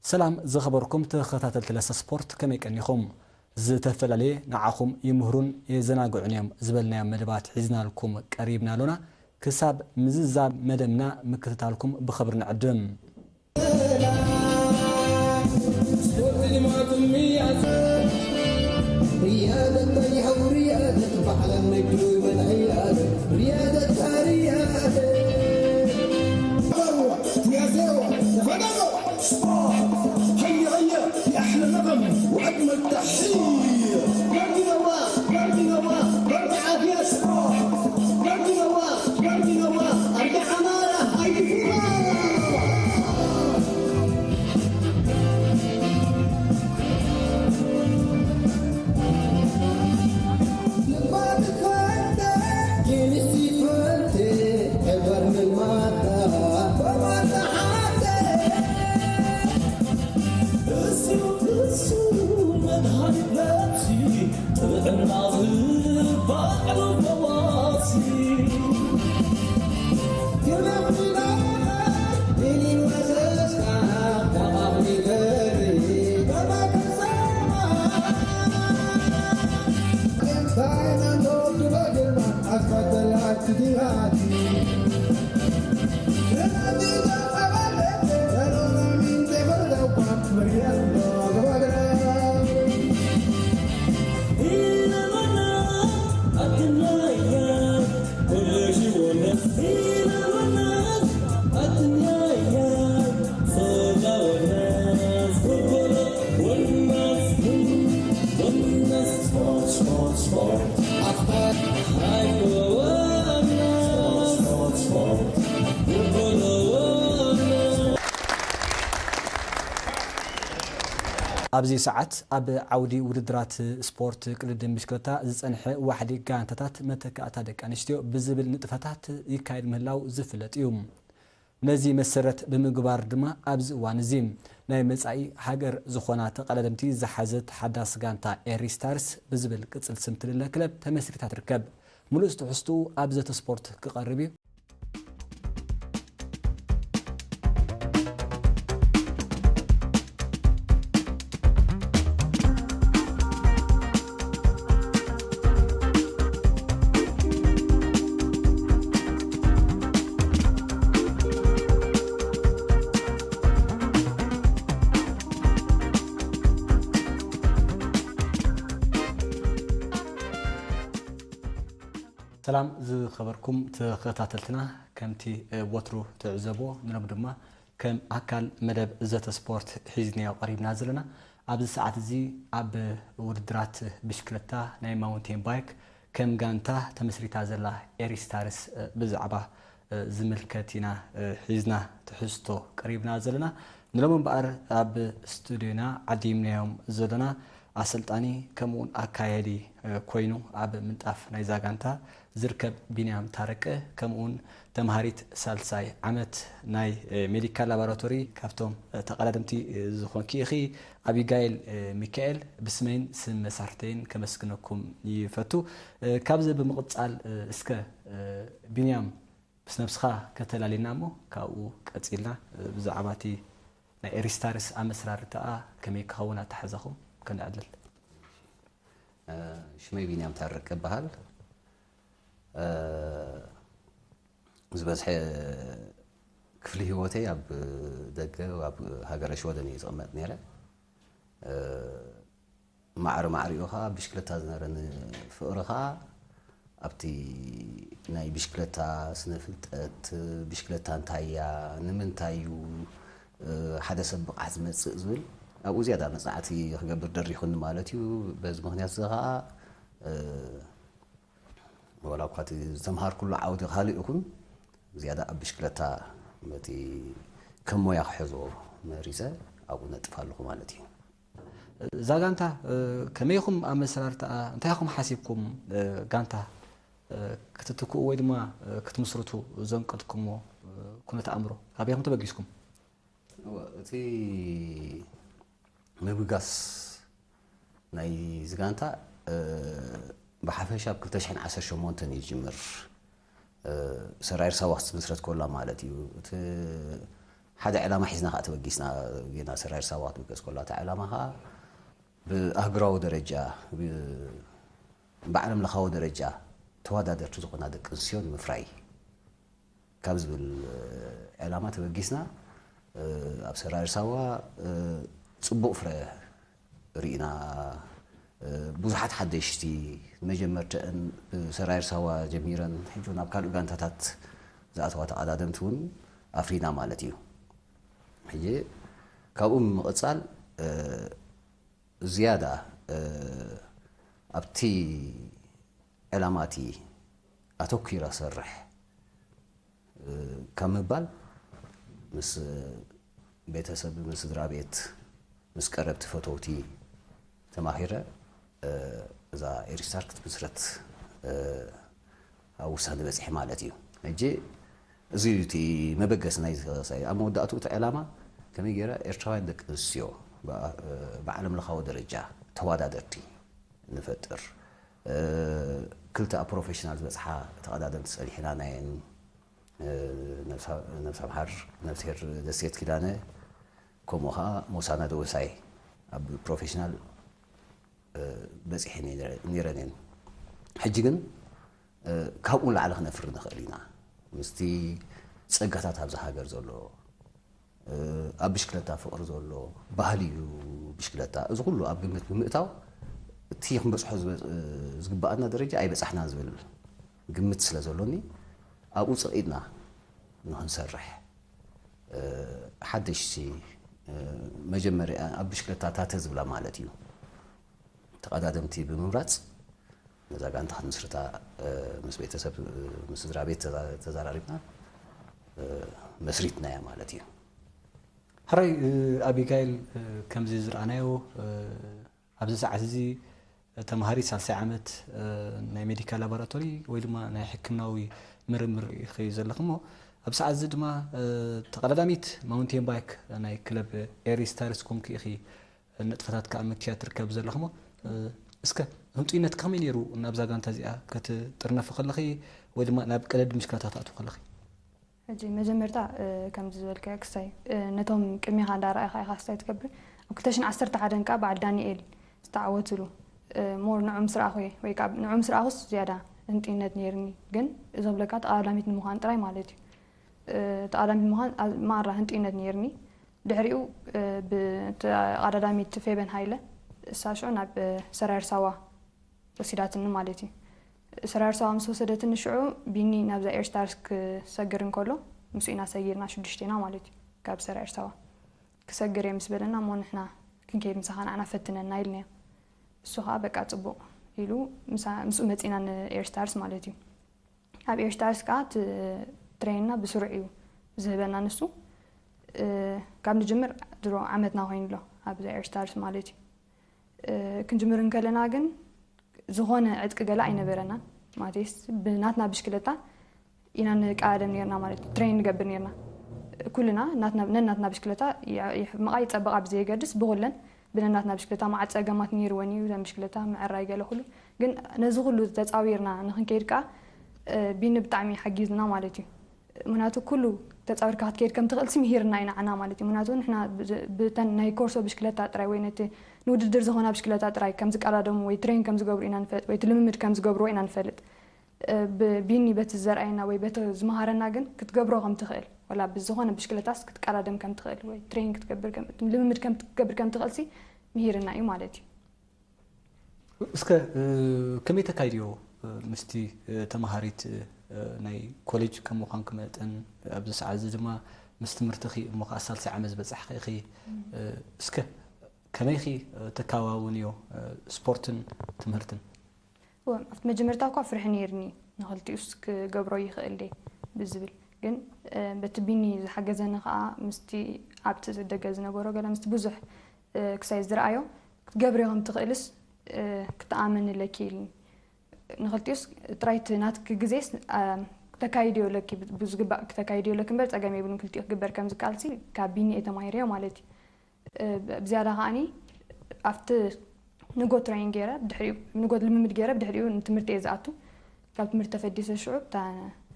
ሰላም ዝኸበርኩም ተኸታተልቲ ለሰ ስፖርት፣ ከመይ ቀኒኹም? ዝተፈላለየ ንዓኹም ይምህሩን የዘናግዑን እዮም ዝበልናዮም መደባት ሒዝናልኩም ቀሪብና ኣሎና። ክሳብ ምዝዛም መደብና ምክትታልኩም ብኽብሪ ንዕድም። ኣብዚ ሰዓት ኣብ ዓውዲ ውድድራት ስፖርት ቅድድም ብሽክለታ ዝጸንሐ ዋሕዲ ጋንታታት መተካእታ ደቂ ኣንስትዮ ብዝብል ንጥፈታት ይካየድ ምህላው ዝፍለጥ እዩ። ነዚ መሰረት ብምግባር ድማ ኣብዚ እዋን እዚ ናይ መጻኢ ሃገር ዝኾና ተቐዳደምቲ ዝሓዘት ሓዳስ ጋንታ ኤሪ ስታርስ ብዝብል ቅጽል ስም ትልለ ክለብ ተመስሪታ ትርከብ። ምሉእ ትሕዝትኡ ኣብ ዘተ ስፖርት ክቐርብ እዩ። ሰላም ዝኸበርኩም ተኸታተልትና፣ ከምቲ፣ እ፣ ወትሩ ትዕዘብዎ፣ ንሎሚ ድማ ከም ኣካል መደብ ዘተ ስፖርት ሒዝናዮ ቀሪብና ዘለና። ኣብዚ ሰዓት እዚ ኣብ ውድድራት ብሽክለታ ናይ ማውንቴን ባይክ ከም ጋንታ ተመስሪታ ዘላ ኤሪ ስታርስ፣ እ፣ ብዛዕባ፣ እ፣ ዝምልከት ኢና፣ እ፣ ሒዝና ትሕዝቶ ቀሪብና ዘለና። ንሎም እምበኣር ኣብ ስቱድዮና ዓዲምናዮም ዘለና ኣሰልጣኒ ከምኡውን ኣካያዲ፣ እ፣ ኮይኑ ኣብ ምንጣፍ ናይዛ ጋንታ ዝርከብ ቢንያም ታረቀ፣ ከምኡውን ተምሃሪት ሳልሳይ ዓመት ናይ፣ እ፣ ሜዲካል ላቦራቶሪ፣ ካብቶም፣ እ፣ ተቐዳደምቲ፣ እ፣ ዝኾንኪ ኢኺ። ኣቢጋይል፣ እ፣ ሚካኤል፣ ብስመይን ስም መሳርሕተይን ከመስግነኩም ይፈቱ። እ፣ ካብዚ ብምቕጻል፣ እ፣ እስከ፣ እ፣ ቢንያም፣ ምስ ነብስኻ ከተላልየና እሞ፣ ካብኡ ቀጺልና፣ እ፣ ብዛዕባ እቲ ናይ ኤሪስታርስ ኣመስራርታኣ ከመይ ክኸውን ኣተሓሕዛኹም ከነዕልል። እ፣ ሽመይ ቢንያም ታረቀ እበሃል። እ፣ ዝበዝሐ ክፍሊ ህይወተይ ኣብ ደገ፣ ኣብ ሃገረ ሽወደን እየ ዝቕመጥ ነይረ። እ፣ ማዕረ ማዕሪኡ ኸዓ ብሽክለታ ዝነበረኒ ፍቕሪ ኸዓ ኣብቲ ናይ ብሽክለታ ስነ ፍልጠት፣ ብሽክለታ እንታይ እያ፣ ንምንታይ እዩ፣ እ፣ ሓደ ሰብ ብቕዓት ዝመጽእ ዝብል ኣብኡ ዝያዳ መጽናዕቲ ክገብር ደሪኹኒ ማለት እዩ። በዚ ምኽንያት እዚ ኸዓ፣ እ፣ ዋላ እኳ እቲ ዝተምሃርኩሉ ዓውዲ ካልእ ይኹን፣ ዝያዳ ኣብ ብሽክለታ በቲ ከም ሞያ ክሕዞ መሪጸ ኣብኡ ነጥፍ ኣለኹ ማለት እዩ። እዛ ጋንታ፣ እ፣ ከመይ ኢኹም ኣመሰራርታኣ፣ እንታይ ኢኹም ሓሲብኩም፣ እ፣ ጋንታ፣ እ፣ ክትትክኡ ወይ ድማ፣ እ፣ ክትምስርቱ ዘንቀልኩሞ፣ እ፣ ኩነተ ኣእምሮ? ካበይ ኢኹም ተበጊስኩም? እወ፣ እቲ ምብጋስ ናይ እዚ ጋንታ፣ እ፣ ብሓፈሻ ኣብ ክልተ ሽሕን ዓሰርተ ሸሞንተን እዩ ዝጅምር። እ፣ ሰራይር ሳዋ ክትምስረት ከላ ማለት እዩ። እቲ ሓደ ዕላማ ሒዝና ከዓ ተበጊስና። ጌና ሰራዊር ሳዋ ክትብገስ ከሎ እታ ዕላማ ከዓ ብኣህጉራዊ ደረጃ፣ ብዓለም ለኻዊ ደረጃ ተወዳደርቲ ዝኾና ደቂ ኣንስትዮ ንምፍራይ ካብ ዝብል ዕላማ ተበጊስና። ኣብ ሰራዊር ሳዋ ፅቡቕ ፍረ ርኢና። ብዙሓት ሓደሽቲ መጀመርተን ብሰራዊር ሳዋ ጀሚረን ሕጂ ናብ ካልእ ጋንታታት ዝኣተዋ ተቐዳደምቲ እውን ኣፍሪና ማለት እዩ። ሕጂ ካብኡ ብምቕፃል ዝያዳ ኣብቲ ዕላማቲ ኣተኲረ ሰርሕ ካብ ምባል ምስ ቤተሰብ፣ ምስ ስድራ ቤት፣ ምስ ቀረብቲ ፈተውቲ ተማኺረ እዛ ኤሪስታር ክትምስረት ኣብ ውሳነ በፂሐ ማለት እዩ። ሕጂ እዚ እዩ እቲ መበገሲ ናይ ዝኸሳይ። ኣብ መወዳእትኡ እቲ ዕላማ ከመይ ገይረ ኤርትራውያን ደቂ ኣንስትዮ ብዓለም ለኻዊ ደረጃ ተወዳደርቲ ንፈጥር። ክልተ ኣብ ፕሮፌሽናል ዝበፅሓ ተቐዳደምቲ ፀኒሕና ናየን ነብሳ ምሓር ነብስሄር ደሴት ኪዳነ፣ ከምኡ ከዓ ሞሳና ደወሳይ ኣብ ፕሮፌሽናል በፂሐ ነይረን እየን። ሕጂ ግን ካብኡ ንላዕሊ ክነፍሪ ንኽእል ኢና። ምስቲ ፀጋታት ኣብዚ ሃገር ዘሎ ኣብ ብሽክለታ ፍቕሪ ዘሎ ባህሊ እዩ። ብሽክለታ እዚ ኩሉ ኣብ ግምት ብምእታው እቲ ክንበፅሖ ዝግባኣና ደረጃ ኣይበፃሕናን ዝብል ግምት ስለ ዘሎኒ ኣብኡ ፀቒጥና ንክንሰርሕ ሓደሽቲ መጀመርያ ኣብ ብሽክለታ ታተ ዝብላ ማለት እዩ ተቐዳደምቲ ብምምራፅ ነዛ ጋንታ ክንምስርታ ምስ ቤተሰብ ምስ ስድራ ቤት ተዛራሪብና መስሪትናያ ማለት እዩ። ሕራይ ኣቢጋይል ከምዚ ዝረኣናዮ ኣብዚ ሰዓት እዚ ተምሃሪት ሳልሳይ ዓመት ናይ ሜዲካል ላቦራቶሪ ወይ ድማ ናይ ሕክምናዊ ምርምር ኢኺ ዘለኺ እሞ ኣብ ሰዓት እዚ ድማ ተቐዳዳሚት ማውንቴን ባይክ ናይ ክለብ ኤሪ ስታርስ ኮንኪ ኢኺ ንጥፈታት ከዓ ምክያ ትርከብ ዘለኺ እሞ እስከ ህንጡይነትኪ ከመይ ነይሩ ናብዛ ጋንታ እዚኣ ክትጥርነፊ ከለኺ ወይ ድማ ናብ ቀደድ ምሽክላታ ክትኣትዊ ከለኺ? ሕጂ መጀመርታ ከምዚ ዝበልካዮ ክስታይ ነቶም ቅድሜኻ እንዳረኣኻ ኢኻ ክስታይ ትገብር ኣብ ክልተ ሽሕን ዓሰርተ ሓደን ከዓ በዓል ዳንኤል ዝተዓወትሉ more ንዑ ምስ ረኣኹ እየ ወይ ከዓ ንዑ ምስ ረኣኹስ ዝያዳ ህንጥይነት ነይርኒ ግን እዞም ብለካ ተቐዳዳሚት ንምዃን ጥራይ ማለት እዩ ተቐዳዳሚት ንምዃን ማራ ህንጥይነት ነይርኒ ድሕሪኡ ብተቐዳዳሚት ፌበን ሃይለ እሳ ሽዑ ናብ ሰራየር ሳዋ ወሲዳትኒ ማለት እዩ። ሰራርሳዋ ምስ ወሰደትኒ ሽዑ ቢኒ ናብዛ ኤርስታርስ ክሰግር እንከሎ ምስኡ ኢና ሰጊርና ሽዱሽቴና ማለት እዩ ካብ ሰራርሳዋ ክሰግር እየ ምስ በለና እሞ ንሕና ክንከይድ ምሳኻ ንዓና ፈትነና ኢልናዮ። እሱ ከዓ በቃ ፅቡቕ ኢሉ ምስኡ መፂና ንኤርስታርስ ማለት እዩ። ኣብ ኤርስታርስ ከዓ ትሬንና ብስሩዕ እዩ ዝህበና ንሱ። ካብ ንጅምር ድሮ ዓመትና ኮይኑ ኣሎ ኣብዛ ኤርስታርስ ማለት እዩ። ክንጅምር እንከለና ግን ዝኾነ ዕጥቂ ገለ ኣይነበረናን ማለትስ ብናትና ብሽክለታ ኢና ንቀዳደም ነርና ማለት ትሬን ንገብር ነርና ኩልና ነናትና ብሽክለታ ይሕመቓ ይፀበቓ ብዘየገድስ ብኩለን ብነናትና ብሽክለታ መዓት ፀገማት ነይርወን እዩ ዘን ብሽክለታ ምዕራይ ገለ ኩሉ ግን ነዚ ኩሉ ተፃዊርና ንክንከይድ ከዓ ቢኒ ብጣዕሚ ሓጊዝና ማለት እዩ ምክንያቱ ኩሉ ተፃዊርካ ክትከይድ ከም ትኽእል ሲ ምሂርና ኢና ዓና ማለት እዩ ምክንያቱ ንሕና ብተን ናይ ኮርሶ ብሽክለታ ጥራይ ወይ ነቲ ንውድድር ዝኾና ብሽክለታ ጥራይ ከም ዝቀዳደሙ ወይ ትሬን ከም ዝገብሩ ኢና ንፈልጥ ወይ ልምምድ ከም ዝገብርዎ ኢና ንፈልጥ ብቢኒ በቲ ዘርኣየና ወይ በቲ ዝመሃረና ግን ክትገብሮ ከም ትኽእል ወላ ብዝኾነ ብሽክለታስ ክትቀዳደም ከም ትኽእል ወይ ትሬን ክትገብር ልምምድ ከም ትገብር ከም ትኽእል ሲ ምሂርና እዩ ማለት እዩ እስከ ከመይ ተካይድዮ ምስቲ ተመሃሪት ናይ ኮሌጅ ከም ምዃንኪ መጠን ኣብዚ ሰዓት እዚ ድማ ምስ ትምህርትኺ እሞ ከዓ ሳልሳይ ዓመት ዝበፃሕኺ ኢኺ እስከ ከመይኺ ተካዋውንዮ ስፖርትን ትምህርትን ኣብቲ መጀመርታ እኳ ፍርሒ ነይርኒ ንክልቲኡስ ክገብሮ ይኽእል ደ ብዝብል ግን በቲ ቢኒ ዝሓገዘኒ ከዓ ምስቲ ኣብቲ ደገ ዝነበሮ ገለ ምስቲ ብዙሕ ክሳይ ዝረኣዮ ክትገብርዮ ከም ትኽእልስ ክትኣመኒ ኣለኪ ኢልኒ ንክልቲኡስ ጥራይ እቲ ናትኪ ግዜስ ክተካይድዮ ኣለኪ ብዝግባእ ክተካይድዮ ኣለኪ እምበር ፀገም የብሉን ክልቲኡ ክግበር ከም ዝከኣልሲ ካብ ቢኒ እየ ተማሂረዮ ማለት እዩ ብዝያዳ ከዓኒ ኣብቲ ንጎ ትሬኒንግ ገይረ ብድሕሪኡ ንጎ ልምምድ ገይረ ብድሕሪኡ ንትምህርቲ እየ ዝኣቱ ካብ ትምህርቲ ተፈዲሰ ሽዑ እታ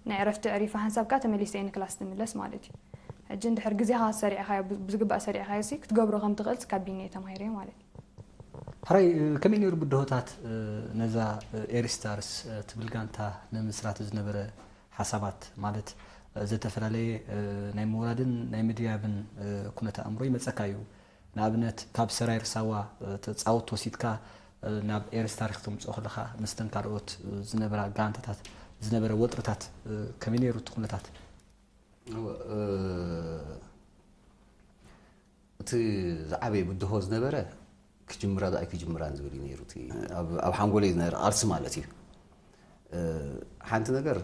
ናይ ዕረፍቲ ዕሪፋ ሓንሳብ ከዓ ተመሊሰ እየ ንክላስ ትምለስ ማለት እዩ ሕጂ እንድሕር ግዜኻ ሰሪዕኻዮ፣ ብ-፣ ብዝግባእ ሰሪዕኻዮ ሲ ክትገብሮ ከም ትኽእል ሲ ካቢኒ እየ ተማሂረ ማለት እዩ። ሕራይ፣ ከመይ ነይሩ ብድሆታት፣ ነዛ ኤሪስታርስ ትብል ጋንታ ንምስራት ዝነበረ ሓሳባት? ማለት፣ ዝተፈላለየ ናይ ምውራድን ናይ ምድያብን ኩነተ ኣእምሮ ይመጸካ እዩ። ንኣብነት፣ ካብ ሰራይር ሳዋ ተጻወት ወሲድካ ናብ ኤሪስታርስ ክትምጽኦ ከለኻ፣ ምስተን ካልኦት ዝነበራ ጋንታታት ዝነበረ ወጥርታት ከመይ ነይሩ እቲ ኩነታት? እወ፣ እ፣ እቲ ዝዓበየ ብድሆ ዝነበረ ክጅምራ ዶ ኣይክጅምራን ዝብል እዩ ነይሩ። እቲ ኣብ፣ ኣብ ሓንጎለይ ዝነበረ ቃልሲ ማለት እዩ። እ፣ ሓንቲ ነገር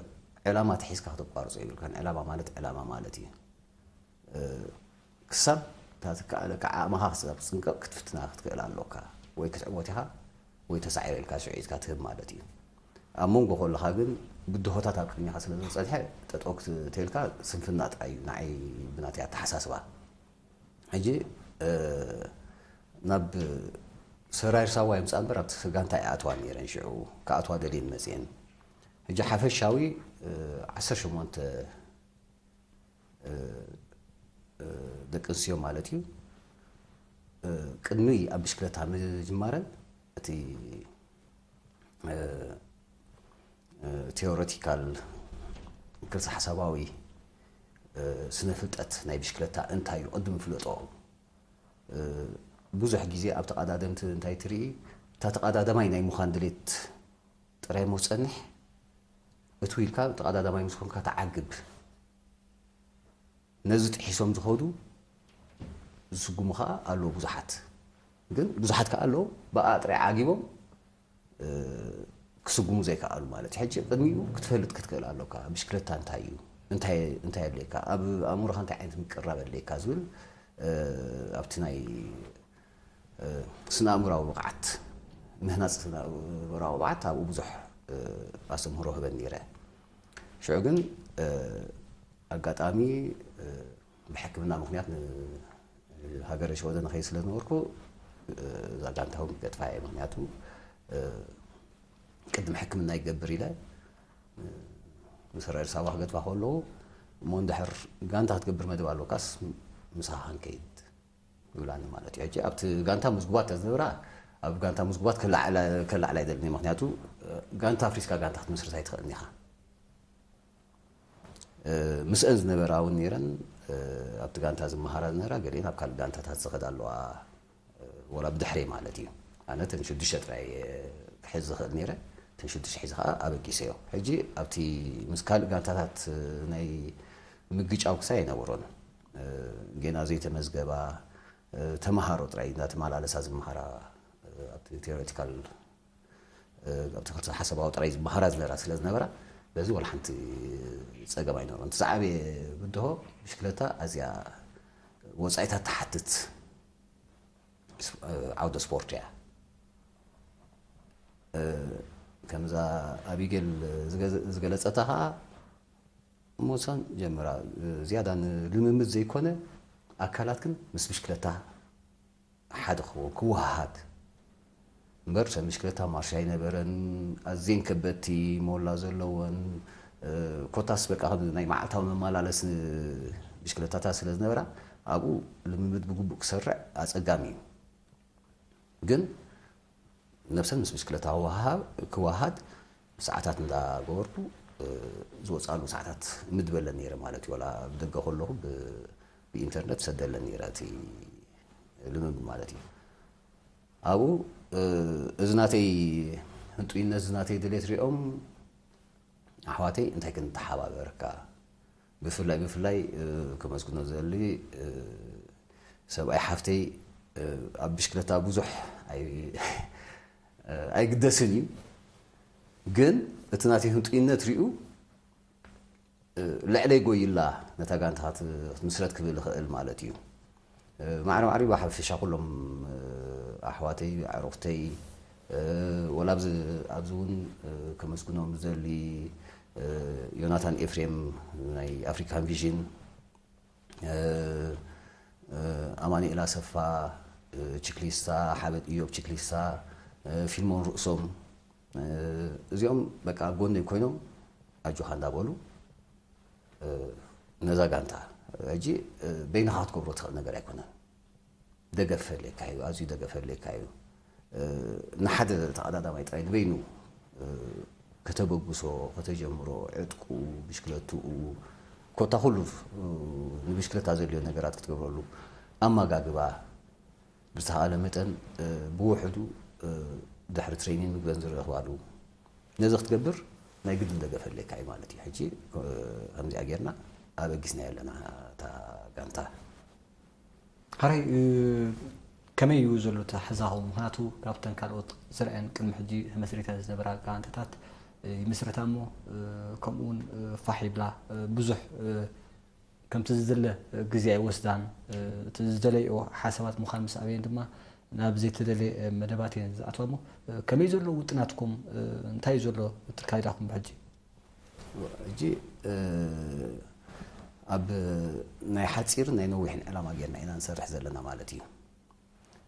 ዕላማ ተሒዝካ ክተቋርጾ የብልካን። ዕላማ ማለት ዕላማ ማለት እዩ። እ፣ ክሳብ እታ ትከኣለካ ዓቕምኻ ክሳብ ትጽንቀቕ ክትፍትና ክትክእል ኣለካ። ወይ ክትዕወት ኢኻ ወይ ተሳዒረ ኢልካ ስዒትካ ትህብ ማለት እዩ። ኣብ መንጎ ከለኻ ግን ብድሆታት ኣብ ቅድሚኻ ስለ ዝጸንሐ ጠጠው ክትተልካ ስንፍና ጥራይ እዩ ንዓይ ብናተይ ኣተሓሳስባ። ሕጂ፣ እ፣ ናብ ሰራይር ሳዋ ይምጻእ እምበር ኣብቲ ጋንታ ይኣትዋ ነይረን ሽዑ ክኣትዋ ደልየን መጽየን። ሕጂ ሓፈሻዊ፣ እ፣ ዓሰርተ ሸሞንተ፣ እ፣ እ፣ ደቂ ኣንስትዮ ማለት እዩ። እ፣ ቅድሚ ኣብ ብሽክለታ ምጅማረን እቲ፣ እ፣ እ፣ ቴዎሬቲካል ክልተ ሓሳባዊ፣ እ፣ ስነ ፍልጠት ናይ ብሽክለታ እንታይ እዩ ቅድሚ ፍለጦ፣ እ፣ ብዙሕ ግዜ ኣብ ተቐዳደምቲ እንታይ ትርኢ፣ እታ ተቐዳደማይ ናይ ምዃን ድሌት ጥራይ ሞ ትጸንሕ፣ እትው ኢልካ ተቐዳዳማይ ምስ ኮንካ ትዓግብ። ነዚ ጥሒሶም ዝኸዱ ዝስጉሙ ከኣ ኣለዉ ብዙሓት። ግን ብዙሓት ከኣ ኣለዉ ብኣ ጥራይ ዓጊቦም፣ እ፣ ክስጉሙ ዘይከኣሉ ማለት እዩ። ሕጂ ቅድሚኡ ክትፈልጥ ክትክእል ኣለካ። ብሽክለታ እንታይ እዩ? እንታይ፣ እንታይ የድልየካ? ኣብ ኣእምሮኻ እንታይ ዓይነት ምቅራብ የድልየካ ዝብል፣ እ፣ ኣብቲ ናይ፣ እ፣ ስነ ኣእምሮኣዊ ብቕዓት፣ ምህናጽ ስነ ኣእምሮኣዊ ብቕዓት ኣብኡ ብዙሕ፣ እ፣ ኣስተምህሮ ህበን ነይረ። ሽዑ ግን፣ እ፣ ኣጋጣሚ፣ እ፣ ብሕክምና ምኽንያት ን-፣ ሃገረ ሽወደን ንኸይድ ስለ ዝነበርኩ፣ እ፣ እዛ ጋንታ እውን ክገድፋ እየ። ምኽንያቱ፣ እ፣ ቅድሚ ሕክምና ይገብር ኢለ፣ እ፣ ምስ ራይር ሳዋ ክገድፋ ከለዉ፣ እሞ እንድሕር ጋንታ ክትገብር መደብ ኣለካስ ምሳኻ ክንከይድ ይብላኒ ማለት እዩ። ሕጂ ኣብቲ ጋንታ ምዝጉባት እተ ዝነበራ፣ ኣብ ጋንታ ምዝጉባት ከላዕላ፣ ከላዕላ ኣይደልን እየ። ምኽንያቱ፣ እ፣ ጋንታ ኣፍሪስካ ጋንታ ክትምስርት ኣይትኽእልን ኢኻ። እ፣ ምስአን ዝነበራ እውን ነይረን፣ እ፣ ኣብቲ ጋንታ ዝመሃራ ዝነበራ፣ ገሊአን ኣብ ካልእ ጋንታታት ዝኸዳ ኣለዋ፣ እ፣ ወላ ብድሕረይ ማለት እዩ። ኣነ እተን ሽዱሽተ ጥራይ እየ ክሕዝ ዝኽእል ነይረ፣ እተን ሽዱሽተ ሒዘ ኸዓ ኣበጊሰዮ። ሕጂ ኣብቲ ምስ ካልእ ጋንታታት፣ እ፣ ናይ ምግጫው ክሳይ ኣይነበሮን። እ፣ ጌና ዘይተመዝገባ፣ እ፣ ተመሃሮ ጥራይ እንዳተመላለሳ ዝመሃራ፣ እ፣ ኣብቲ ቴዎሬቲካል እ፣ ኣብቲ ክልተ ሓሳባዊ ጥራይ ዝመሃራ ዝነበራ ስለ ዝነበራ፣ በዚ ዋላ ሓንቲ ጸገም ኣይነበሮን። እቲ ዝዓበየ ብድሆ ብሽክለታ ኣዝያ ወጻኢታት ትሓትት ስ-፣ እ፣ ዓውደ ስፖርት እያ። እ፣ ከምዛ ኣቢጌል ዝገዘ-፣ ዝገለጸታ ኸኣ ሞሳን ጀምራ፣ እ፣ ዝያዳ ንልምምድ ዘይኮነ ኣካላትክን ምስ ብሽክለታ ሓደ ክኸውን፣ ክወሃሃድ። እምበር ሰብ ብሽክለታ ማርሽ ኣይነበረን፣ ኣዝየን ከበድቲ ሞላ ዘለወን፣ እ፣ ኮታስ በቃ ከም ናይ መዓልታዊ መመላለሲ ብሽክለታታት ስለ ዝነበራ፣ ኣብኡ ልምምድ ብግቡእ ክሰርዕ ኣጸጋሚ እዩ። ግን ነብሰን ምስ ብሽክለታ ክወሃሃ-፣ ክወሃሃድ ሰዓታት እንዳገበርኩ፣ እ፣ ዝወጽኣሉ ሰዓታት እምድበለን ነይረ ማለት እዩ። ዋላ ብደገ ከለኹ ብ-፣ ብኢንተርነት ሰደለን ነይረ እቲ ልምምድ ማለት እዩ። ኣብኡ፣ እ፣ እዚ ናተይ ህንጡይነት፣ እዚ ናተይ ድሌት ሪኦም ኣሕዋተይ እንታይ ክንተሓባበርካ፣ ብፍላይ፣ ብፍላይ፣ እ፣ ከመስግኖ ዝደሊ፣ እ፣ ሰብኣይ ሓፍተይ፣ እ፣ ኣብ ብሽክለታ ብዙሕ ኣይ-፣ እ፣ ኣይግደስን እዩ። ግን እቲ ናተይ ህንጡይነት ሪኡ፣ እ፣ ልዕለይ ጎይላ ነታ ጋንታ ክት-፣ ክትምስረት ክብል ይኽእል ማለት እዩ። እ፣ ማዕረ ማዕሪባ ሓፈሻ ኩሎም፣ እ፣ ኣሕዋተይ፣ ኣዕሩኽተይ፣ እ፣ ወላ ኣብዚ፣ ኣብዚ እውን፣ እ፣ ከመስግኖም ዝደሊ፣ እ፣ ዮናታን ኤፍሬም ናይ ኣፍሪካን ቪዥን፣ እ፣ እ፣ ኣማኑኤል ኣሰፋ፣ እ፣ ቺክሊስታ፣ ሓበጥ ኢዮብ ቺክሊስታ፣ እ፣ ፊልሞን ርእሶም፣ እ፣ እዚኦም በቃ ኣብ ጎነይ ኮይኖም ኣጆኻ እንዳበሉ፣ እ፣ ነዛ ጋንታ ሕጂ በይንኻ ክትገብሮ ትኽእል ነገር ኣይኮነን። ደገፍ ፈለካ እዩ፣ ኣዝዩ ደገፍ ፈለካ እዩ። ንሓደ ተቐዳዳማይ ጥራይ ንበይኑ ከተበግሶ፣ ከተጀምሮ፣ ዕጥቁ፣ ብሽክለትኡ፣ ኮታ ኩሉ ንብሽክለታ ዘድልዮ ነገራት ክትገብረሉ፣ ኣመጋግባ ብዝተኻለ መጠን ብውሕዱ ድሕሪ ትሬኒንግ ገንዘብ ረኽባሉ ነዚ ክትገብር ናይ ግድን ደገፍ ኣድልየካ እዩ ማለት እዩ። ሕጂ ከምዚኣ ጌርና ኣበጊስና ኣለና እታ ጋንታ። ሓራይ ከመይ እዩ ዘሎ ተሓዛኹም? ምክንያቱ ካብተን ካልኦት ዝረአን ቅድሚ ሕጂ ተመስሪተ ዝነበራ ጋንታታት ይምስረታ እሞ ከምኡ እውን ፋሕ ይብላ ብዙሕ ከምቲ ዝድለ ግዜ ኣይወስዳን። እቲ ዝደለይኦ ሓሳባት ምዃን ምስ ኣበየን ድማ ናብ ዘይተደለየ መደባት እየን ዝኣትዋ። እሞ ከመይ ዘሎ ውጥናትኩም? እንታይ ዘሎ ትካይዳኹም ብሕጂ? ሕጂ ኣብ ናይ ሓፂርን ናይ ነዊሕን ዕላማ ጌርና ኢና ንሰርሕ ዘለና ማለት እዩ።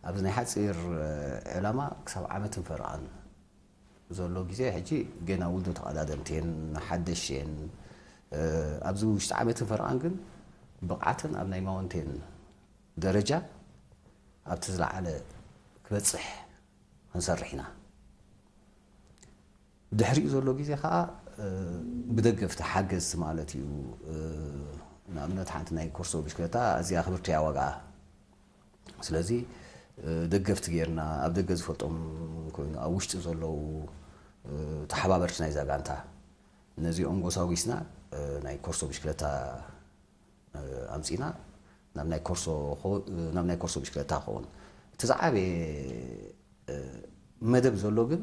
ኣብዚ ናይ ሓፂር ዕላማ ክሳብ ዓመትን ፈረቓን ዘሎ ግዜ ሕጂ ገና ውልዶ ተቐዳደምቲ እየን፣ ሓደሽ እየን። ኣብዚ ውሽጢ ዓመትን ፈረቓን ግን ብቕዓተን ኣብ ናይ ማውንቴን ደረጃ ኣብቲ ዝለዓለ ክበፅሕ ክንሰርሕ ኢና። ድሕሪኡ ዘሎ ግዜ ከዓ ብደገፍቲ ሓገዝቲ ማለት እዩ። ንኣብነት ሓንቲ ናይ ኮርሶ ብሽክለታ ኣዝያ ክብርቲ እያ ዋጋኣ። ስለዚ ደገፍቲ ጌርና ኣብ ደገ ዝፈልጦም ኮይኑ ኣብ ውሽጢ ዘለዉ ተሓባበርቲ ናይዛ ጋንታ ነዚኦም ጎሳጒስና ናይ ኮርሶ ብሽክለታ ኣምፂና ናብ ናይ ኮርሶ ናብ ናይ ኮርሶ ብሽክለታ ክኸውን እቲ ዝዓበየ መደብ ዘሎ ግን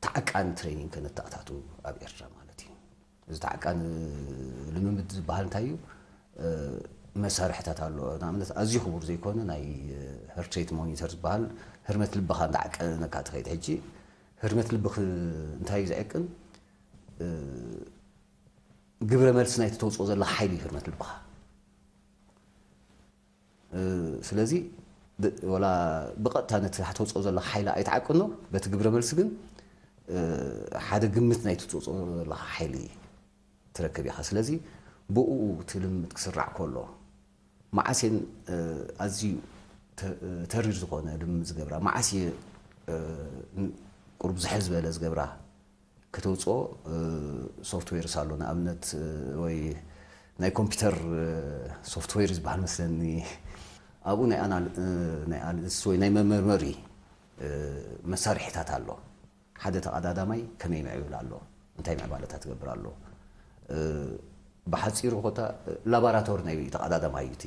ተዓቃኒ ትሬኒንግ ከነተኣታቱ ኣብ ኤርትራ ማለት እዩ። እዚ ተዓቃኒ ልምምድ ዝበሃል እንታይ እዩ? መሳርሕታት ኣሎ። ንኣብነት ኣዝዩ ክቡር ዘይኮነ ናይ ሀርትሬት ሞኒተር ዝበሃል ህርመት ልብኻ እንዳዓቀነካ ትኸይድ። ሕጂ ህርመት ልብኽ እንታይ እዩ ዝዕቅን? ግብረ መልሲ ናይቲ ተውፅኦ ዘለኻ ሓይሊ እዩ ህርመት ልብኻ። ስለዚ ወላ ብቐጥታ ነቲ ተውፅኦ ዘለኻ ሓይሊ ኣይትዓቅኖ፣ በቲ ግብረ መልሲ ግን ሓደ ግምት ናይቲ ተውፅኦ ዘለኻ ሓይሊ ትረክብ ኢኻ። ስለዚ ብኡ እቲ ልምምድ ክስራዕ ከሎ መዓስ እየን ኣዝዩ ተሪር ዝኾነ ልምምድ ዝገብራ፣ መዓስ እየ ቁሩብ ዝሕል ዝበለ ዝገብራ ከተውፅኦ ሶፍትዌርስ ኣሎ። ንኣብነት ወይ ናይ ኮምፒውተር ሶፍትዌር ዝበሃል መስለኒ፣ ኣብኡ ናይ ኣናል- ናይ ኣናሊሲስ ወይ ናይ መመርመሪ መሳርሒታት ኣሎ። ሓደ ተቐዳዳማይ ከመይ ምዕብል ኣሎ፣ እንታይ ምዕባለታት ትገብር ኣሎ። ብሓፂሩ ኮታ ላባራቶሪ ናይ ተቐዳዳማይ እዩ እቲ።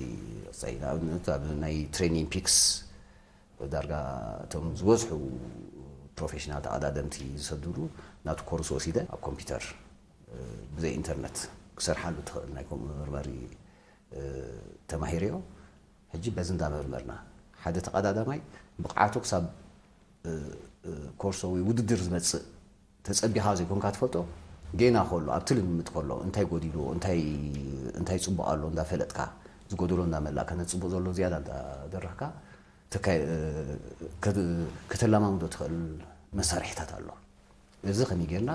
ንኣብነት ኣብ ናይ ትሬኒንግ ፒክስ ዳርጋ እቶም ዝበዝሑ ፕሮፌሽናል ተቐዳደምቲ ዝሰድሉ ናቱ ኮርስ ወሲደ ኣብ ኮምፒውተር ብዘይ ኢንተርነት ክሰርሓሉ ትኽእል ናይ ከምኡ መርመሪ ተማሂረዮ። ሕጂ በዚ እንዳመርመርና ሓደ ተቐዳዳማይ ብቕዓቱ ክሳብ ኮርሶ ወይ ውድድር ዝመፅእ ተፀቢኻ ዘይኮንካ ትፈልጦ። ጌና ከሎ ኣብቲ ልምምድ ከሎ እንታይ ጎዲልዎ እንታይ እንታይ ፅቡቕ ኣሎ እንዳፈለጥካ ዝጎደሎ እንዳመላእካ ነቲ ፅቡቕ ዘሎ ዝያዳ እንዳደረኽካ ተካይ- ከ- ከተላማምዶ ትኽእል መሳርሒታት ኣሎ። እዚ ከመይ ጌርና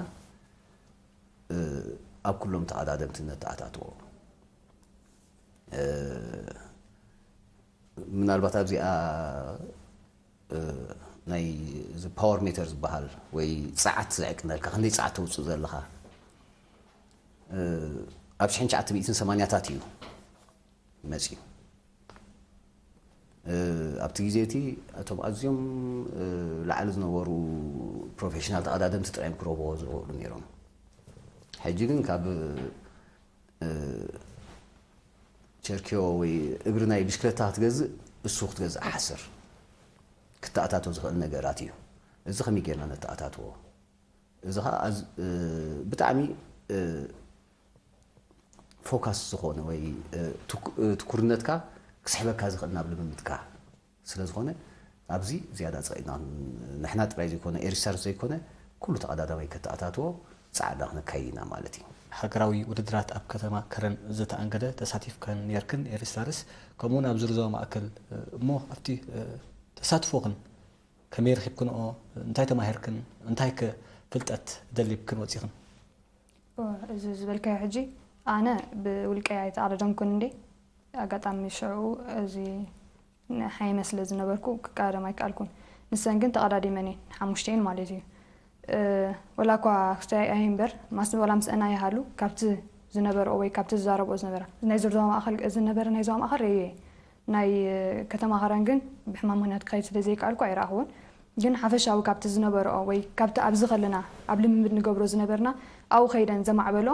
ኣብ ኩሎም ተቐዳደምቲ ነተኣታትዎ? ምናልባት ኣብዚኣ ናይ እዚ ፓወር ሜተር ዝበሃል ወይ ፀዓት ዝዕቅነልካ ክንደይ ፀዓት ተውፅእ ዘለኻ ኣብ ሽሕን ትሽዓተ ሚእትን ሰማንያታት እዩ መፅዩ። ኣብቲ ግዜ እቲ እቶም ኣዝዮም ላዕሊ ዝነበሩ ፕሮፌሽናል ተቐዳደምቲ ጥራዮም ክረኽብዎ ዝኽእሉ ነይሮም። ሕጂ ግን ካብ ቸርኪዮ ወይ እግሪ ናይ ብሽክለታ ክትገዝእ እሱ ክትገዝእ ሓስር ክተኣታቶ ዝኽእል ነገራት እዩ። እዚ ከመይ ጌርና ነተኣታትዎ? እዚ ከዓ ብጣዕሚ ፎካስ ዝኾነ ወይ ትኩርነትካ ክስሕበካ ዝኽእል ናብ ልምምድካ ስለ ዝኾነ ኣብዚ ዝያዳ ፀቂና ንሕና ጥራይ ዘይኮነ ኤሪስታርስ ዘይኮነ ኩሉ ተቐዳዳማይ ከተኣታትዎ ፃዕዳ ክነካይድ ኢና ማለት እዩ። ሃገራዊ ውድድራት ኣብ ከተማ ከረን ዝተኣንገደ ተሳቲፍክን ኔርክን ኤሪስታርስ ከምኡውን ኣብዚ ርዞ ማእከል እሞ ኣብቲ ተሳትፎኽን ከመይ ረኺብክንኦ እንታይ ተማሂርክን እንታይ ከ ፍልጠት ደሊብክን ወፂኽን? እዚ ዝበልካዮ ሕጂ ኣነ ብውልቀይ ኣይተቐዳደምኩን እንዴ። ኣጋጣሚ ሽዑ እዚ ንሓይመ ስለ ዝነበርኩ ክቀዳደም ኣይከኣልኩን። ንሰን ግን ተቐዳዲመን እየን፣ ሓሙሽተኤን ማለት እዩ። እ፣ ወላ እኳ ክስታይ ኣይ እምበር፣ ማስ-፣ ወላ ምስአን ኣይሃሉ፣ ካብቲ ዝነበርኦ ወይ ካብቲ ዝዛረብኦ ዝነበራ፣ ናይ ዞባ ማእከል፣ ዝነበረ ናይ ዞባ ማእከል ርእየ፣ ናይ ከተማ ኸረን ግን ብሕማም ምኽንያት ክኸይድ ስለ ዘይከኣልኩ ኣይረኣኽዎን። ግን ሓፈሻዊ ካብቲ ዝነበርኦ ወይ ካብቲ ኣብዚ ከለና ኣብ ልምምድ ንገብሮ ዝነበርና፣ ኣብኡ ከይደን ዘማዕበሎ፣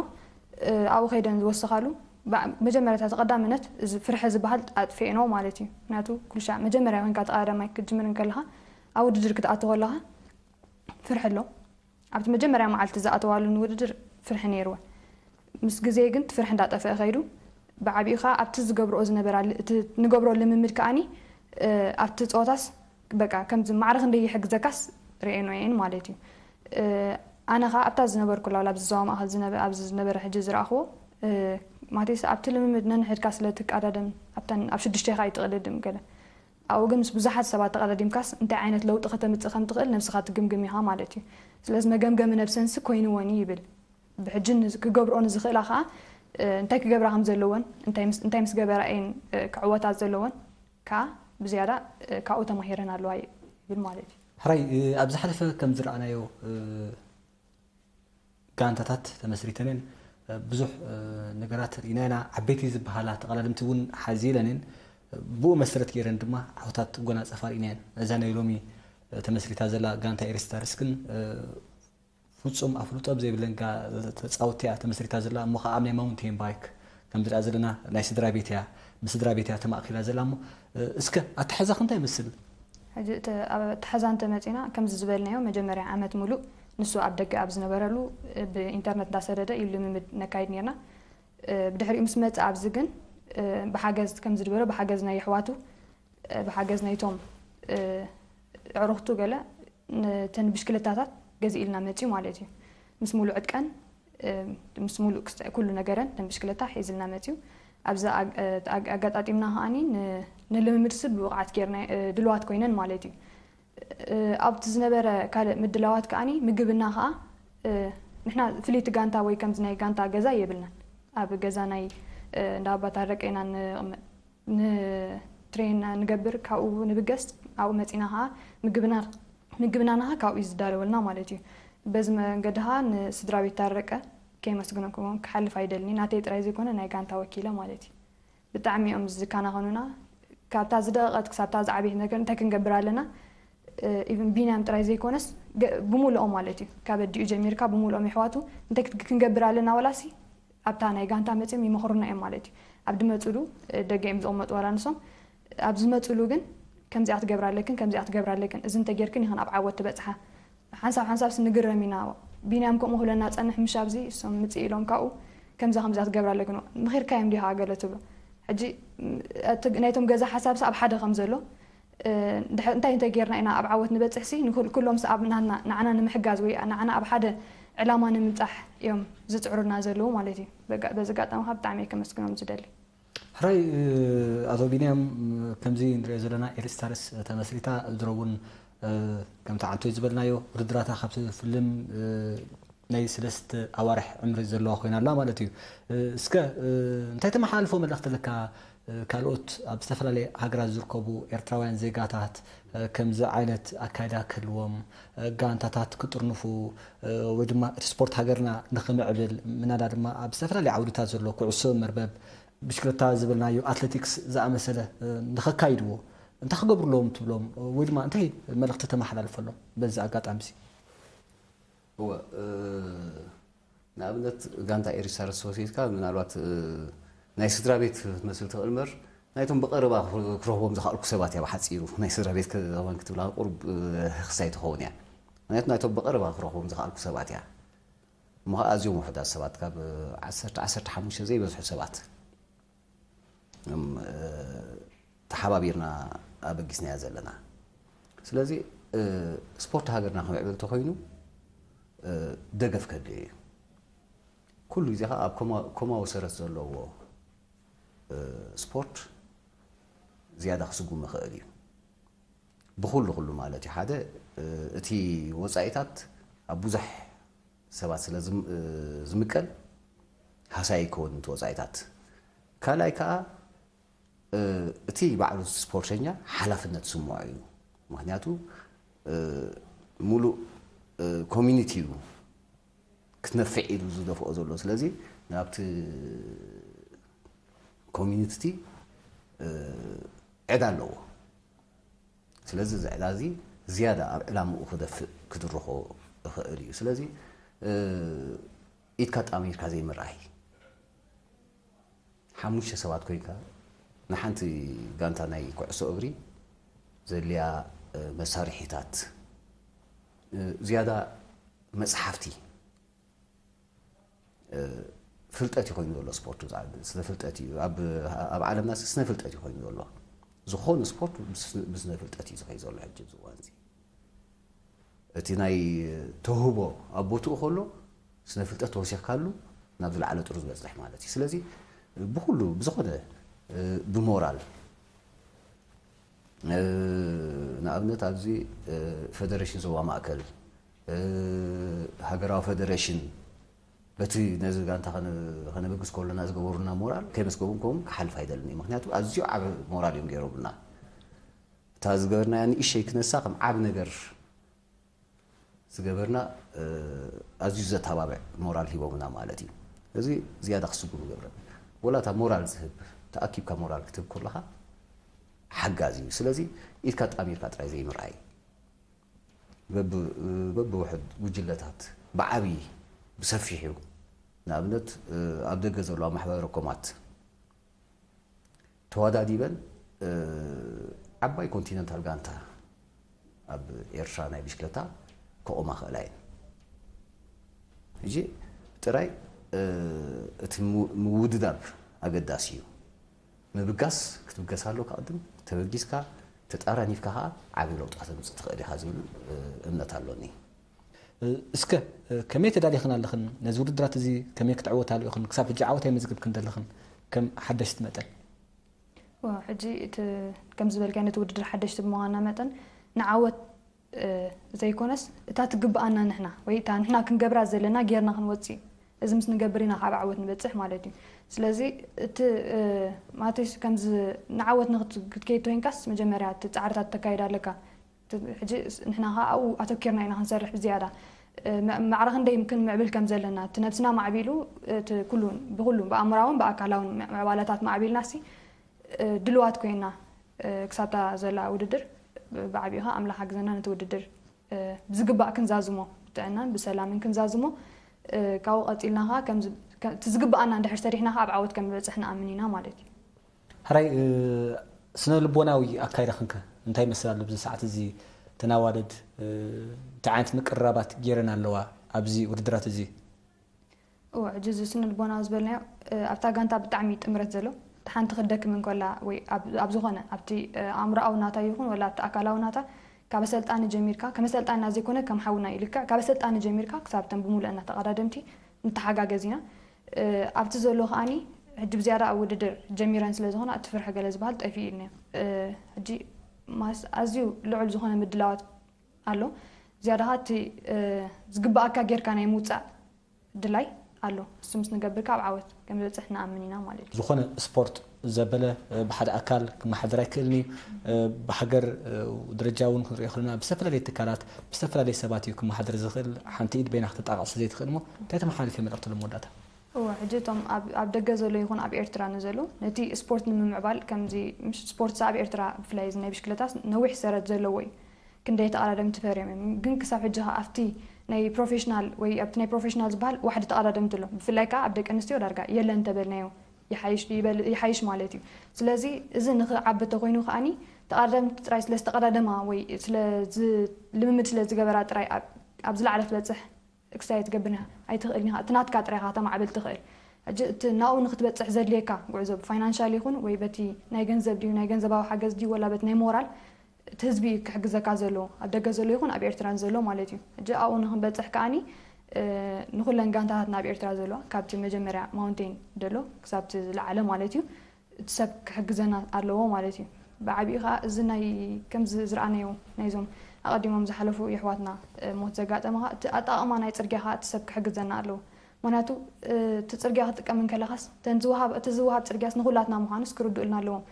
እ፣ ኣብኡ ከይደን ዝወሰኻሉ፣ ባ-፣ መጀመርያ እቲ ቀዳምነት እዚ ፍርሒ ዝበሃል ኣጥፊኤኖ ማለት እዩ። ምኽንያቱ ኩሉ ሻዕ መጀመርያ ኮይንካ ተቐዳዳማይ ክትጅምር እንከለኻ፣ ኣብ ውድድር ክትኣቱ ከለኻ ፍርሒ ኣሎ። ኣብቲ መጀመርያ መዓልቲ ዝኣተዋሉ ንውድድር ፍርሒ ነይርወን። ምስ ግዜ ግን እቲ ፍርሒ እንዳጠፍአ ከይዱ፣ ብዓቢኡ ኸኣ ኣብቲ ዝገብርኦ ዝነበራ ል-፣ እቲ ንገብሮ ልምምድ ከኣኒ፣ እ፣ ኣብቲ ጸወታስ በቃ ከምዚ ማዕረ ክንደይ ይሕግዘካስ ርእየኖ እየን ማለት እዩ። እ፣ ኣነ ኸኣ ኣብታ ዝነበርኩላ፣ ኣብዚ ዞባ ማእከል ዝነበ-፣ ኣብዚ ዝነበረ ሕጂ ዝረኣኽዎ፣ እ፣ ማለትስ ኣብቲ ልምምድ ነንሕድካ ስለ ትቀዳደም፣ ኣብተን ኣብ ሽዱሽቴኻ ኣይትቕድድም ገለ። ኣብኡ ግን ምስ ብዙሓት ሰባት ተቐዳዲምካስ እንታይ ዓይነት ለውጢ ከተምጽእ ከም ትኽእል ነብስኻ ትግምግም ኢኻ ማለት እዩ። ስለዚ መገምገሚ ነብሰንሲ ኮይንወን እዩ ይብል። ብሕጂ ንዝ-፣ ክገብርኦ ንዝኽእላ ኸኣ፣ እ፣ እንታይ ክገብራ ከም ዘለወን፣ እንታይ ምስ፣ እንታይ ምስ ገበራ እየን፣ እ፣ ክዕወታ ዘለወን ከኣ ብዝያዳ፣ እ፣ ካብኡ ተማሂረን ኣለዋ ይብል ማለት እዩ። ሕራይ፣ እ፣ ኣብ ዝሓለፈ ከም ዝረኣናዮ፣ እ፣ ጋንታታት ተመስሪተን እየን። እ፣ ብዙሕ፣ እ፣ ነገራት ርኢና ኢና። ዓበይቲ ዝበሃላ ተቐዳደምቲ እውን ሓዚ ኢለን እየን። ብኡ መሰረት ገይረን ድማ ዓወታት ክጎናጸፋ ርኢና እየን። እዛ ናይ ሎሚ፣ እ፣ ተመስሪታ ዘላ ጋንታ ኤሪስታርስ ግን፣ እ፣ ፍጹም ኣፍልጦ ኣብ ዘይብለን ጋ-፣ ተጻወትቲ እያ ተመስሪታ ዘላ። እሞ ኸዓ ኣብ ናይ ማውንቴን ባይክ ከም ዝረኣ ዘለና ናይ ስድራ ቤት እያ፣ ብስድራ ቤት እያ ተማእኪላ ዘላ። እሞ፣ እ፣ እስከ ኣተሓሕዛኺ እንታይ ይመስል? ሕጂ እቲ ኣብ ኣተሓሕዛ እንተመጺና፣ ከምዚ ዝበልናዮ መጀመርያ ዓመት ሙሉእ ንሱ ኣብ ደገ ኣብ ዝነበረሉ፣ እ፣ ብኢንተርነት እንዳሰደደ እዩ ልምምድ ነካይድ ኔርና። እ፣ ብድሕሪኡ ምስ መጸ ኣብዚ ግን፣ እ፣ ብሓገዝ ከምዚ ዝበሎ ብሓገዝ ናይ ኣሕዋቱ፣ እ፣ ብሓገዝ ናይቶም፣ እ፣ ኣዕሩኽቱ ገለ ነተን ብሽክለታታት ገዚእልና መጺኡ ማለት እዩ። ምስ ሙሉእ ዕጥቀን፣ እ፣ ምስ ሙሉእ ክስተ-፣ ኩሉ ነገረን ነተን ብሽክለታ ሒዝልና መጺኡ። ኣብዚ ኣግ-፣ እ፣ ኣግ-፣ ኣጋጣጢምና ከኣኒ ን-፣ ንልምምድሲ ብብቕዓት ጌርና፣ እ፣ ድልዋት ኮይነን ማለት እዩ። እ፣ ኣብቲ ዝነበረ ካልእ ምድላዋት ከኣኒ ምግብና ከኣ፣ እ፣ ንሕና ፍልይቲ ጋንታ ወይ ከምዚ ናይ ጋንታ ገዛ የብልናን። ኣብ ገዛ ናይ፣ እ፣ እንዳ ኣባ ታረቀ ኢና ንቕመጥ። ንትሬን ንገብር፣ ካብኡ ንብገስ፣ ኣብኡ መጺና ኸኣ ምግብና፣ ምግብና ንኻ ካብኡ እዩ ዝዳለወልና ማለት እዩ። በዚ መንገዲ ኸኣ ንስድራ ቤት ታረቀ ከየመስግኖም ክሓልፍ ኣይደልኒ፣ ናተይ ጥራይ ዘይኮነ ናይ ጋንታ ወኪለ ማለት እዩ። ብጣዕሚ እዮም ዝከናኸኑና። ካብታ ዝደቐቐት ክሳብታ ዝዓበየት ነገር እንታይ ክንገብር ኣለና? እ፣ ኢቭን ቢንያም ጥራይ ዘይኮነስ ገ-፣ ብምልኦም ማለት እዩ። ካብ ኣዲኡ ጀሚርካ ብምልኦም የሕዋቱ እንታይ ክት-፣ ክንገብር ኣለና ዋላሲ ኣብታ ናይ ጋንታ መጺኦም ይመኽሩና እዮም ማለት እዩ። ኣብ ድመጽሉ፣ እ፣ ደገ እዮም ዝቕመጡ ዋላ ንሶም። ኣብ ዝመጽሉ ግን ከምዚኣ ክትገብራ ኣለክን፣ ከምዚኣ ክትገብራ ኣለክን፣ እዚ እንተጌርክን ኢኽን ኣብ ዓወት ትበጽሓ። ሓንሳብ ሓንሳብስ ንግረም ኢና። ቢንያም ከምኡ ክብለና ጸንሕ ምሽ ኣብዚ እሶም ምጽእ ኢሎም ካብኡ ከምዛ ከምዛ ክትገብራ ኣለክን። ምኺርካዮም ዲኻ ገለ ትብሎ። ሕጂ፣ ም-፣ እቲ ናይቶም ገዛ ሓሳብስ ኣብ ሓደ ከም ዘሎ፣ እ፣ እንድሕ-፣ እንታይ እንተ ጌርና ኢና ኣብ ዓወት ንበጽሕሲ፣ ንኩል-፣ ኩሎምስ ኣብ ናና-፣ ንዓና ንምሕጋዝ ወይ ንዓና ኣብ ሓደ ዕላማ ንምብጻሕ እዮም ዝጽዕሩና ዘለዉ ማለት እዩ። በጋ-፣ በዚ ኣጋጣሚ ከኣ ብጣዕሚ እየ ከመስግኖም ዝደሊ። ሕራይ፣ እ፣ ኣቶ ቢንያም፣ ከምዚ ንሪኦ ዘለና ኤሪስታርስ ተመስሪታ፣ ድሮ እውን፣ እ፣ ከምቲ ዓንቶይ ዝበልናዮ ውድድራታ ካብ ትፍልም፣ እ፣ ናይ ሰለስተ ኣዋርሕ ዕምሪ ዘለዋ ኮይና ኣላ ማለት እዩ። እ፣ እስከ፣ እ፣ እንታይ ተመሓላልፎ መልእኽቲ ኣለካ? እ፣ ካልኦት ኣብ ዝተፈላለየ ሃገራት ዝርከቡ ኤርትራውያን ዜጋታት፣ እ፣ ከምዚ ዓይነት ኣካይዳ ክህልዎም፣ እ፣ ጋንታታት ክጥርንፉ፣ እ፣ ወይ ድማ እቲ ስፖርት ሃገርና ንኽምዕብል፣ ምናዳ ድማ ኣብ ዝተፈላለየ ዓውድታት ዘሎ ኩዕሶ መርበብ፣ ብሽክለታ ዝበልናዮ፣ ኣትሌቲክስ ዝኣመሰለ፣ እ፣ ንኸካይድዎ እንታይ ክገብሩ ኣለዎም ትብሎም? ወይ ድማ እንታይ መልእኽቲ ተመሓላልፈሎም በዚ ኣጋጣሚ እዚ? እወ፣ እ፣ ንኣብነት ጋንታ ኤሪስታርስ ወሲድካ ምናልባት፣ እ፣ ናይ ስድራ ቤት ክትመስል ትኽእል እምበር ናይቶም ብቐረባ ክረኽቦም ዝኸኣልኩ ሰባት እያ። ብሓጺሩ ናይ ስድራ ቤት ክኸውን ክትብላ ቁሩብ፣ እ፣ ህኽሳይ ትኸውን እያ። ምክንያቱ ናይቶም ብቐረባ ክረኽቦም ዝኸኣልኩ ሰባት እያ። እሞ ኸዓ ኣዝዮም ውሑዳት ሰባት ካብ ዓሰርተ፣ ዓሰርተ ሓሙሽተ ዘይበዝሑ ሰባት እዮም፣ እ፣ ተሓባቢርና ኣበጊስናያ ዘለና። ስለዚ፣ እ፣ ስፖርት ሃገርና ክምዕብል እንተኾይኑ፣ እ፣ ደገፍ ከድልዮ እዩ። ኩሉ ግዜ ኸዓ ኣብ ኮማ-፣ ኮማዊ ሰረት ዘለዎ፣ እ፣ ስፖርት ዝያዳ ክስጉም ይኽእል እዩ። ብኹሉ ኩሉ ማለት እዩ። ሓደ፣ እ፣ እቲ ወጻኢታት ኣብ ብዙሕ ሰባት ስለ ዝም-፣ እ፣ ዝምቀል፣ ሃሳይ ይከውን እቲ ወፃኢታት። ካልኣይ ከዓ እቲ ባዕሉ ስፖርተኛ ሓላፍነት ስምዖ እዩ። ምክንያቱ ሙሉእ ኮሚኒቲ እዩ ክትነፍዕ ኢሉ ዝደፍኦ ዘሎ። ስለዚ ናብቲ ኮሚኒቲ ዕዳ ኣለዎ። ስለዚ እዚ ዕዳ እዚ ዝያዳ ኣብ ዕላምኡ ክደፍእ ክድርኾ ይኽእል እዩ። ስለዚ ኢድካ ጣሚርካ ዘይምርኣይ፣ ሓሙሽተ ሰባት ኮይንካ ንሓንቲ ጋንታ ናይ ኩዕሶ እግሪ ዘድልያ መሳርሒታት፣ ዝያዳ መፅሓፍቲ፣ ፍልጠት እዩ ኮይኑ ዘሎ። ስፖርት ስነ ፍልጠት እዩ። ኣብ ዓለምና ስነ ፍልጠት እዩ ኮይኑ ዘሎ። ዝኾነ ስፖርት ብስነ ፍልጠት እዩ ዝኸይ ዘሎ ሕጂ ዝዋን እዚ። እቲ ናይ ተውህቦ ኣብ ቦትኡ ከሎ ስነ ፍልጠት ተወሲኽካሉ ናብ ዝለዓለ ጥሩ ዝበፅሕ ማለት እዩ። ስለዚ ብኩሉ ብዝኾነ ብሞራል ንኣብነት ኣብዚ ፈደረሽን ዞባ ማእከል፣ ሃገራዊ ፈደረሽን በቲ ነዚ ጋንታ ከነበግስ ከሎና ዝገበሩና ሞራል ከይመስገቡን ከምኡ ክሓልፍ ኣይደልን እዩ። ምክንያቱ ኣዝዩ ዓብ ሞራል እዮም ገይሮምና። እታ ዝገበርናያ ንእሸይ ክነሳ ከም ዓብ ነገር ዝገበርና ኣዝዩ ዘተባብዕ ሞራል ሂቦምና ማለት እዩ። እዚ ዝያዳ ክስጉም ይገብረን። ወላ እታ ሞራል ዝህብ ተኣኪብካ ሞራል ክትህብ ከለኻ ሓጋዚ እዩ። ስለዚ ኢድካ ጣሚርካ ጥራይ ዘይምርኣይ፣ በብውሕድ ጉጅለታት ብዓብዪ ብሰፊሑ፣ ንኣብነት ኣብ ደገ ዘለዋ ማሕበረ ኮማት ተወዳዲበን ዓባይ ኮንቲነንታል ጋንታ ኣብ ኤርትራ ናይ ብሽክለታ ከቆማ ክእላ እየን። ሕጂ ጥራይ እቲ ምውድዳብ ኣገዳሲ እዩ። ምብጋስ ክትብገስ ኣለካ ቅድም፣ ተበጊስካ ተጣራኒፍካ ከዓ ዓብዪ ለውጢ ከተምፅእ ትኽእል ኢኻ ዝብል እምነት ኣሎኒ። እስከ ከመይ ተዳሊኽን ኣለኽን? ነዚ ውድድራት እዚ ከመይ ክትዕወታሉ ኢኽን? ክሳብ ሕጂ ዓወት ኣይመዝግብክን ዘለኽን ከም ሓደሽቲ መጠን? ሕጂ እቲ ከም ዝበልካዮ ነቲ ውድድር ሓደሽቲ ብምዃንና መጠን ንዓወት ዘይኮነስ እታ ትግብኣና ንሕና ወይ እታ ንሕና ክንገብራ ዘለና ጌርና ክንወፅእ እዩ። እዚ ምስ ንገብር ኢና ካብ ዓወት ንበፅሕ ማለት እዩ። ስለዚ እቲ ማለተይ ከምዚ ንዓወት ክትከይድ ተኮይንካስ መጀመርያ እቲ ፃዕርታት ተካይድ ኣለካ። ሕጂ ንሕና ከዓ ኣብኡ ኣተኪርና ኢና ክንሰርሕ ብዝያዳ ማዕረ ክንደይ ክንምዕብል ከም ዘለና እቲ ነብስና ማዕቢሉ እቲ ኩሉ ብኩሉ ብኣእምራውን ብኣካላውን ምዕባለታት ማዕቢልናሲ ድልዋት ኮይና ክሳብታ ዘላ ውድድር ብዓቢኡ ከዓ ኣምላኽ ሓግዘና ነቲ ውድድር ብዝግባእ ክንዛዝሞ ብጥዕናን ብሰላምን ክንዛዝሞ ካብኡ ቀፂልና ከዓ እቲ ዝግባኣና እንድሕር ሰሪሕና ከዓ ኣብ ዓወት ከም ንበፅሕ ንኣምን ኢና ማለት እዩ። ሕራይ ስነ ልቦናዊ ኣካይዳኽንከ እንታይ ይመስል ኣሎ? ኣብዚ ሰዓት እዚ ተናዋደድ እንታይ ዓይነት ምቅርራባት ገይረን ኣለዋ ኣብዚ ውድድራት እዚ? እወ፣ ሕጂ እዚ ስነ ልቦናዊ ዝበልናዮ ኣብታ ጋንታ ብጣዕሚ ጥምረት ዘሎ ሓንቲ ክትደክም እንከላ ወይ ኣብ ዝኾነ ኣብቲ ኣእምሮኣዊ ናታ ይኹን ወላ ኣብቲ ኣካላዊ ናታ ካብ ኣሰልጣኒ ጀሚርካ ከም ኣሰልጣንና ዘይኮነ ከም ሓውና እዩ ልክዕ ካብ ኣሰልጣኒ ጀሚርካ ክሳብ እተን ብምሉአና ተቐዳደምቲ ንተሓጋገዝ ኢና። ኣብቲ ዘሎ ከዓኒ ሕጂ ብዝያዳ ኣብ ውድድር ጀሚረን ስለ ዝኾና እቲ ፍርሒ ገለ ዝበሃል ጠፊኡ ኢልና ሕጂ ማስ ኣዝዩ ልዑል ዝኾነ ምድላዋት ኣሎ። ዝያዳ ከዓ እቲ ዝግባኣካ ጌርካ ናይ ምውፃእ ድላይ ኣሎ። እሱ ምስ ንገብር ካብ ዓወት ከም ዝበፅሕ ንኣምን ኢና ማለት እዩ። ዝኾነ ስፖርት ዘበለ ብሓደ ኣካል ክመሓደር ኣይክእልን እዩ። ብሃገር ደረጃ እውን ክንሪኦ ከለና ብዝተፈላለየ ትካላት ብዝተፈላለየ ሰባት እዩ ክመሓደር ዝኽእል። ሓንቲ ኢድ በይና ክተጣቕዕ ስለ ዘይትኽእል እሞ እንታይ ተመሓላልፊ መልእኽቲ ሎ መወዳእታ? እወ ሕጂ እቶም ኣብ ደገ ዘሎ ይኹን ኣብ ኤርትራ ንዘሎ ነቲ ስፖርት ንምምዕባል ከምዚ ስፖርት ኣብ ኤርትራ ብፍላይ እዚ ናይ ብሽክለታስ ነዊሕ ሰረት ዘለዎ እዩ። ክንደይ ተቐዳደምቲ ፈርዮም እዮም ግን ክሳብ ሕጂ ከ ኣብቲ ናይ ፕሮፌሽናል ወይ ኣብቲ ናይ ፕሮፌሽናል ዝበሃል ዋሕዲ ተቐዳደምቲ ኣሎ ብፍላይ ከዓ ኣብ ደቂ ኣንስትዮ ዳርጋ የለን እንተበልናዮ ይሓይሽ ማለት እዩ። ስለዚ እዚ ንክዓቢ ተኮይኑ ከዓኒ ተቐዳደምቲ ጥራይ ስለዝተቐዳደማ ወይ ልምምድ ስለዝገበራ ጥራይ ኣብ ዝለዓለ ክትበፅሕ excite ክትገብር ኣይትኽእልን ኢኻ። እቲ ናትካ ጥራይ ኢኻ ከተማዕብል ትኽእል። ሕጂ እቲ ናብኡ ንክትበፅሕ ዘድልየካ ጉዕዞ ብ financial ይኹን ወይ በቲ ናይ ገንዘብ ድዩ ናይ ገንዘባዊ ሓገዝ ድዩ ወላ በቲ ናይ ሞራል እቲ ህዝቢ እዩ ክሕግዘካ ዘሎ ኣብ ደገ ዘሎ ይኹን ኣብ ኤርትራ ዘሎ ማለት እዩ። ሕጂ ኣብኡ ንክንበፅሕ ከዓኒ ንኩለን ጋንታታትና ኣብ ኤርትራ ዘለዋ ካብቲ መጀመርያ ማውንቴን ደሎ ክሳብቲ ዝለዓለ ማለት እዩ እቲ ሰብ ክሕግዘና ኣለዎ ማለት እዩ። ብዓቢኡ ከዓ እዚ ናይ ከምዚ ዝረኣናዮ ናይዞም ኣቐዲሞም ዝሓለፉ የሕዋትና ሞት ዘጋጠመ ከዓ እቲ ኣጠቓቕማ ናይ ፅርግያ ከዓ እቲ ሰብ ክሕግዘና ኣለዎ። ምክንያቱ እቲ ፅርግያ ክትጥቀም እንከለኻስ እተን ዝወሃብ እቲ ዝወሃብ ፅርግያስ ንኩላትና ምዃኑስ ክርድኡልና ኣለዎም።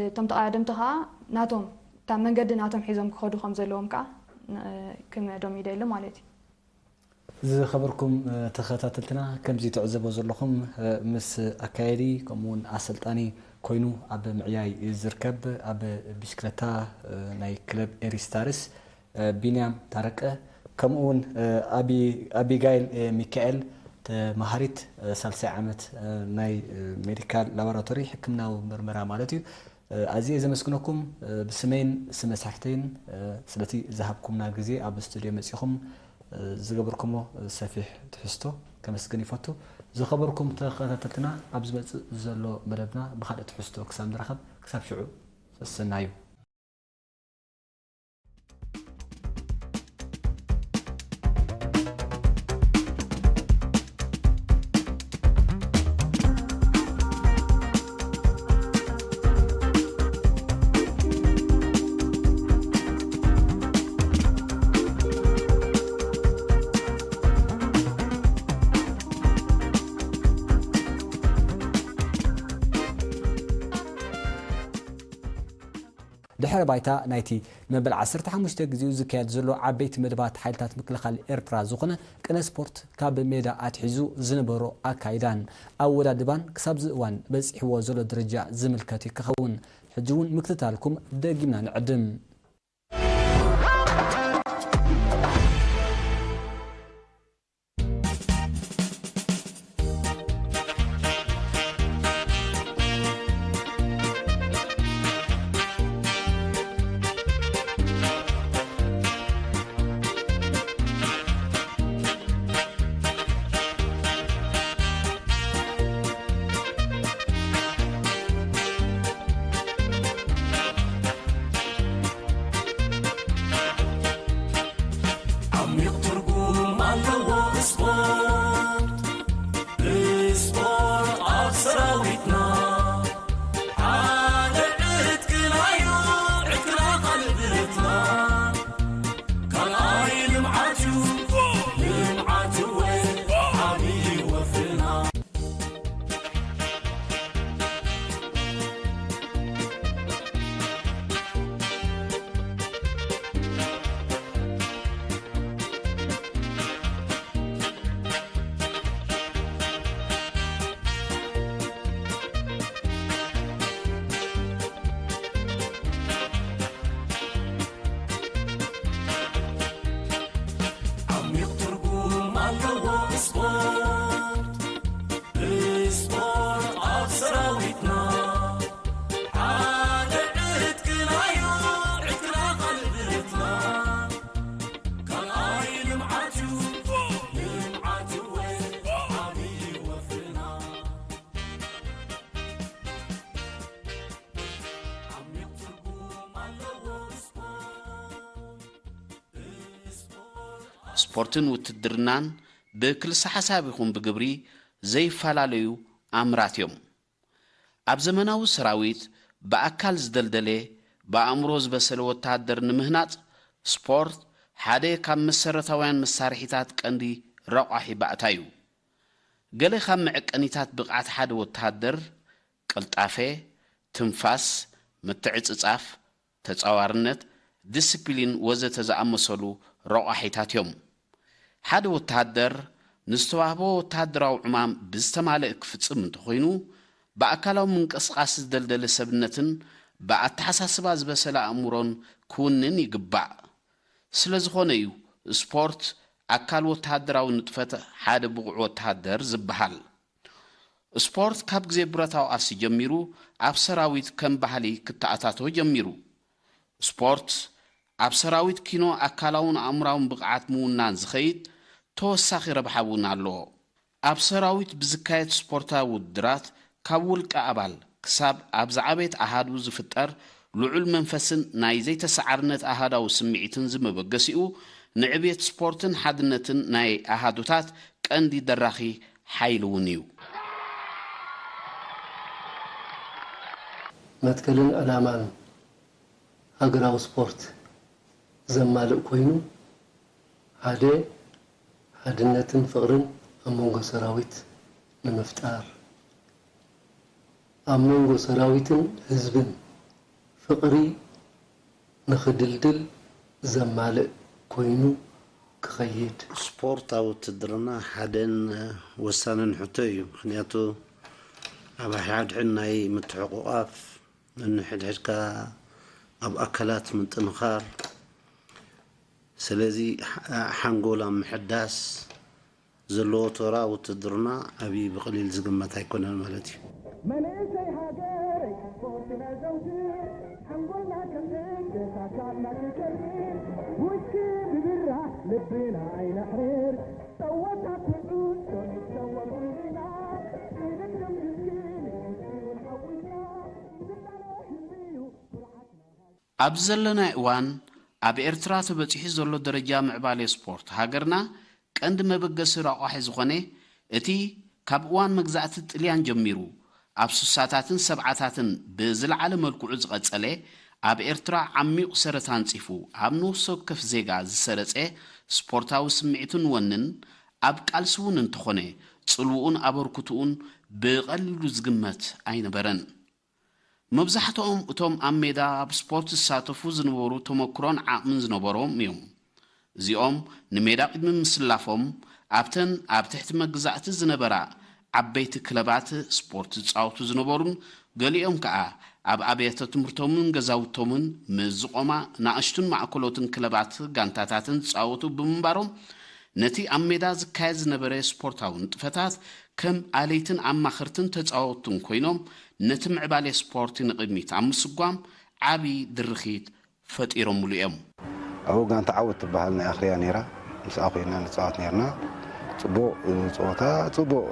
እቶም ተቐዳደምቲ ከዓ ናቶም እታ መንገዲ ናቶም ሒዞም ክኸዱ ከም ዘለዎም ከዓ ክምዕዶም ይደሊ ማለት እዩ። ዝኸበርኩም ተኸታተልትና፣ ከምዚ ትዕዘቦ ዘለኹም ምስ ኣካየዲ ከምኡ እውን ኣሰልጣኒ ኮይኑ ኣብ ምዕያይ ዝርከብ ኣብ ብሽክለታ ናይ ክለብ ኤሪስታርስ ቢንያም ታረቀ ከምኡ እውን ኣቢጋይል ሚካኤል ተማሃሪት ሳልሳይ ዓመት ናይ ሜዲካል ላቦራቶሪ ሕክምናዊ ምርመራ ማለት እዩ። ኣዝየ ዘመስግነኩም ብስመይን ስመ ሳሕተይን ስለቲ ዝሃብኩምና ግዜ ኣብ ስቱድዮ መጺኹም ዝገበርኩሞ ሰፊሕ ትሕዝቶ ከመስግን ይፈቱ። ዝኸበርኩም ተኸታተልትና ኣብ ዝመጽእ ዘሎ መደብና ብኻልእ ትሕዝቶ ክሳብ ንራኸብ ክሳብ ሽዑ ሰሰናዩ። ድሕረ ባይታ ናይቲ መበል ዓሰርተ ሓሙሽተ ግዜኡ ዝካየድ ዘሎ ዓበይቲ መደባት ሓይልታት ምክልኻል ኤርትራ ዝኾነ ቅነ ስፖርት ካብ ሜዳ ኣትሒዙ ዝነበሮ ኣካይዳን ኣወዳድባን ክሳብዚ እዋን በጺሕዎ ዘሎ ደረጃ ዝምልከት ክኸውን ሕጂ እውን ምክትታልኩም ደጊምና ንዕድም። ስፖርትን ውትድርናን ብክልሰ ሓሳብ ይኹን ብግብሪ ዘይፈላለዩ ኣምራት እዮም። ኣብ ዘመናዊ ሰራዊት ብኣካል ዝደልደለ ብኣእምሮ ዝበሰለ ወተሃደር ንምህናጽ ስፖርት ሓደ ካብ መሰረታውያን መሳርሒታት ቀንዲ ረቋሒ ባእታ እዩ። ገለ ካብ መዐቀኒታት ብቕዓት ሓደ ወተሃደር ቅልጣፈ፣ ትንፋስ፣ ምትዕጽጻፍ፣ ተጻዋርነት፣ ዲስፕሊን ወዘተ ዝኣመሰሉ ረቋሒታት እዮም። ሓደ ወተሃደር ንዝተዋህቦ ወተሃደራዊ ዕማም ብዝተማልእ ክፍጽም እንተኾይኑ፣ ብኣካላዊ ምንቅስቓስ ዝደልደለ ሰብነትን ብኣተሓሳስባ ዝበሰለ ኣእምሮን ክውንን ይግባእ። ስለዝኾነ እዩ ስፖርት ኣካል ወተሃደራዊ ንጥፈት ሓደ ብቑዕ ወተሃደር ዝበሃል። ስፖርት ካብ ግዜ ብረታዊ ቃልሲ ጀሚሩ ኣብ ሰራዊት ከም ባህሊ ክተኣታቶ ጀሚሩ። ስፖርት ኣብ ሰራዊት ኪኖ ኣካላውን ኣእምራውን ብቕዓት ምውናን ዝኸይድ ተወሳኺ ረብሓ እውን ኣለዎ። ኣብ ሰራዊት ብዝካየድ ስፖርታዊ ውድድራት ካብ ውልቀ ኣባል ክሳብ ኣብ ዝዓበየት ኣሃዱ ዝፍጠር ልዑል መንፈስን ናይ ዘይተሰዓርነት ኣሃዳዊ ስምዒትን ዝመበገሲኡ ንዕብየት ስፖርትን ሓድነትን ናይ ኣሃዱታት ቀንዲ ደራኺ ሓይሊ እውን እዩ። መትከልን ዕላማን ሃገራዊ ስፖርት ዘማልእ ኮይኑ ሓደ ሓድነትን ፍቕርን ኣብ መንጎ ሰራዊት ንምፍጣር፣ ኣብ መንጎ ሰራዊትን ህዝብን ፍቕሪ ንኽድልድል ዘማልእ ኮይኑ ክኸይድ። ስፖርት ኣብ ውትድርና ሓደን ወሳንን ሕቶ እዩ። ምኽንያቱ ኣብ ሓድሕድ ናይ ምትሕቑቓፍ፣ ንሕድሕድካ ኣብ ኣካላት ምጥንኻር፣ ስለዚ ሓ-፣ ሓንጎል ኣብ ምሕዳስ ዘለዎ ተራ ውትድርና ዓብዪ ብቐሊል ዝግመት ኣይኮነን ማለት እዩ። መንእሰይ ሃገረይ ስፖርትና ዘውትር፣ ሓንጎልና ከፍት፣ ኣካልና ክከርር፣ ውሽጢ ብብራ ልብና ኣይነሕርር። ጸወታ ኩዕሶ ንጸወት ኩልና፣ ጽድት ከም ዝስክል እውን ሓዊስና፣ ስልጣነ ህልዩ ኩርዓትና። ኣብዚ ዘለናዮ እዋን ኣብ ኤርትራ ተበጺሑ ዘሎ ደረጃ ምዕባለ ስፖርት ሃገርና ቀንዲ መበገሲ ረቋሒ ዝኾነ፣ እቲ ካብ እዋን መግዛእቲ ጥልያን ጀሚሩ ኣብ ስሳታትን ሰብዓታትን ብዝለዓለ መልክዑ ዝቐጸለ፣ ኣብ ኤርትራ ዓሚቕ ሰረት ኣንጺፉ ኣብ ነፍሲ ወከፍ ዜጋ ዝሰረጸ ስፖርታዊ ስምዒትን ወንን፣ ኣብ ቃልሲ እውን እንተኾነ ጽልውኡን ኣበርክትኡን ብቐሊሉ ዝግመት ኣይነበረን። መብዛሕትኦም እቶም ኣብ ሜዳ ኣብ ስፖርት ዝሳተፉ ዝነበሩ ተመክሮን ዓቕምን ዝነበሮም እዮም። እዚኦም ንሜዳ ቅድሚ ምስላፎም ኣብተን ኣብ ትሕቲ መግዛእቲ ዝነበራ ዓበይቲ ክለባት ስፖርት ዝጻወቱ ዝነበሩን ገሊኦም ከኣ ኣብ ኣብያተ ትምህርቶምን ገዛውቶምን ምስ ዝቖማ ንኣሽቱን ማእከሎትን ክለባት ጋንታታትን ዝጻወቱ ብምንባሮም ነቲ ኣብ ሜዳ ዝካየድ ዝነበረ ስፖርታዊ ንጥፈታት ከም ኣለይትን ኣማኸርትን ተጻወትትን ኮይኖም ነቲ ምዕባለ ስፖርት ንቕድሚት ኣብ ምስጓም ዓቢ ድርኺት ፈጢሮምሉ እዮም። ኣብኡ ጋንታ ዓወት ትበሃል ናይ ኣኽርያ ነይራ። ምስኣ ኮይና ንጻወት ነይርና። ጽቡቕ ጸወታ፣ ጽቡቕ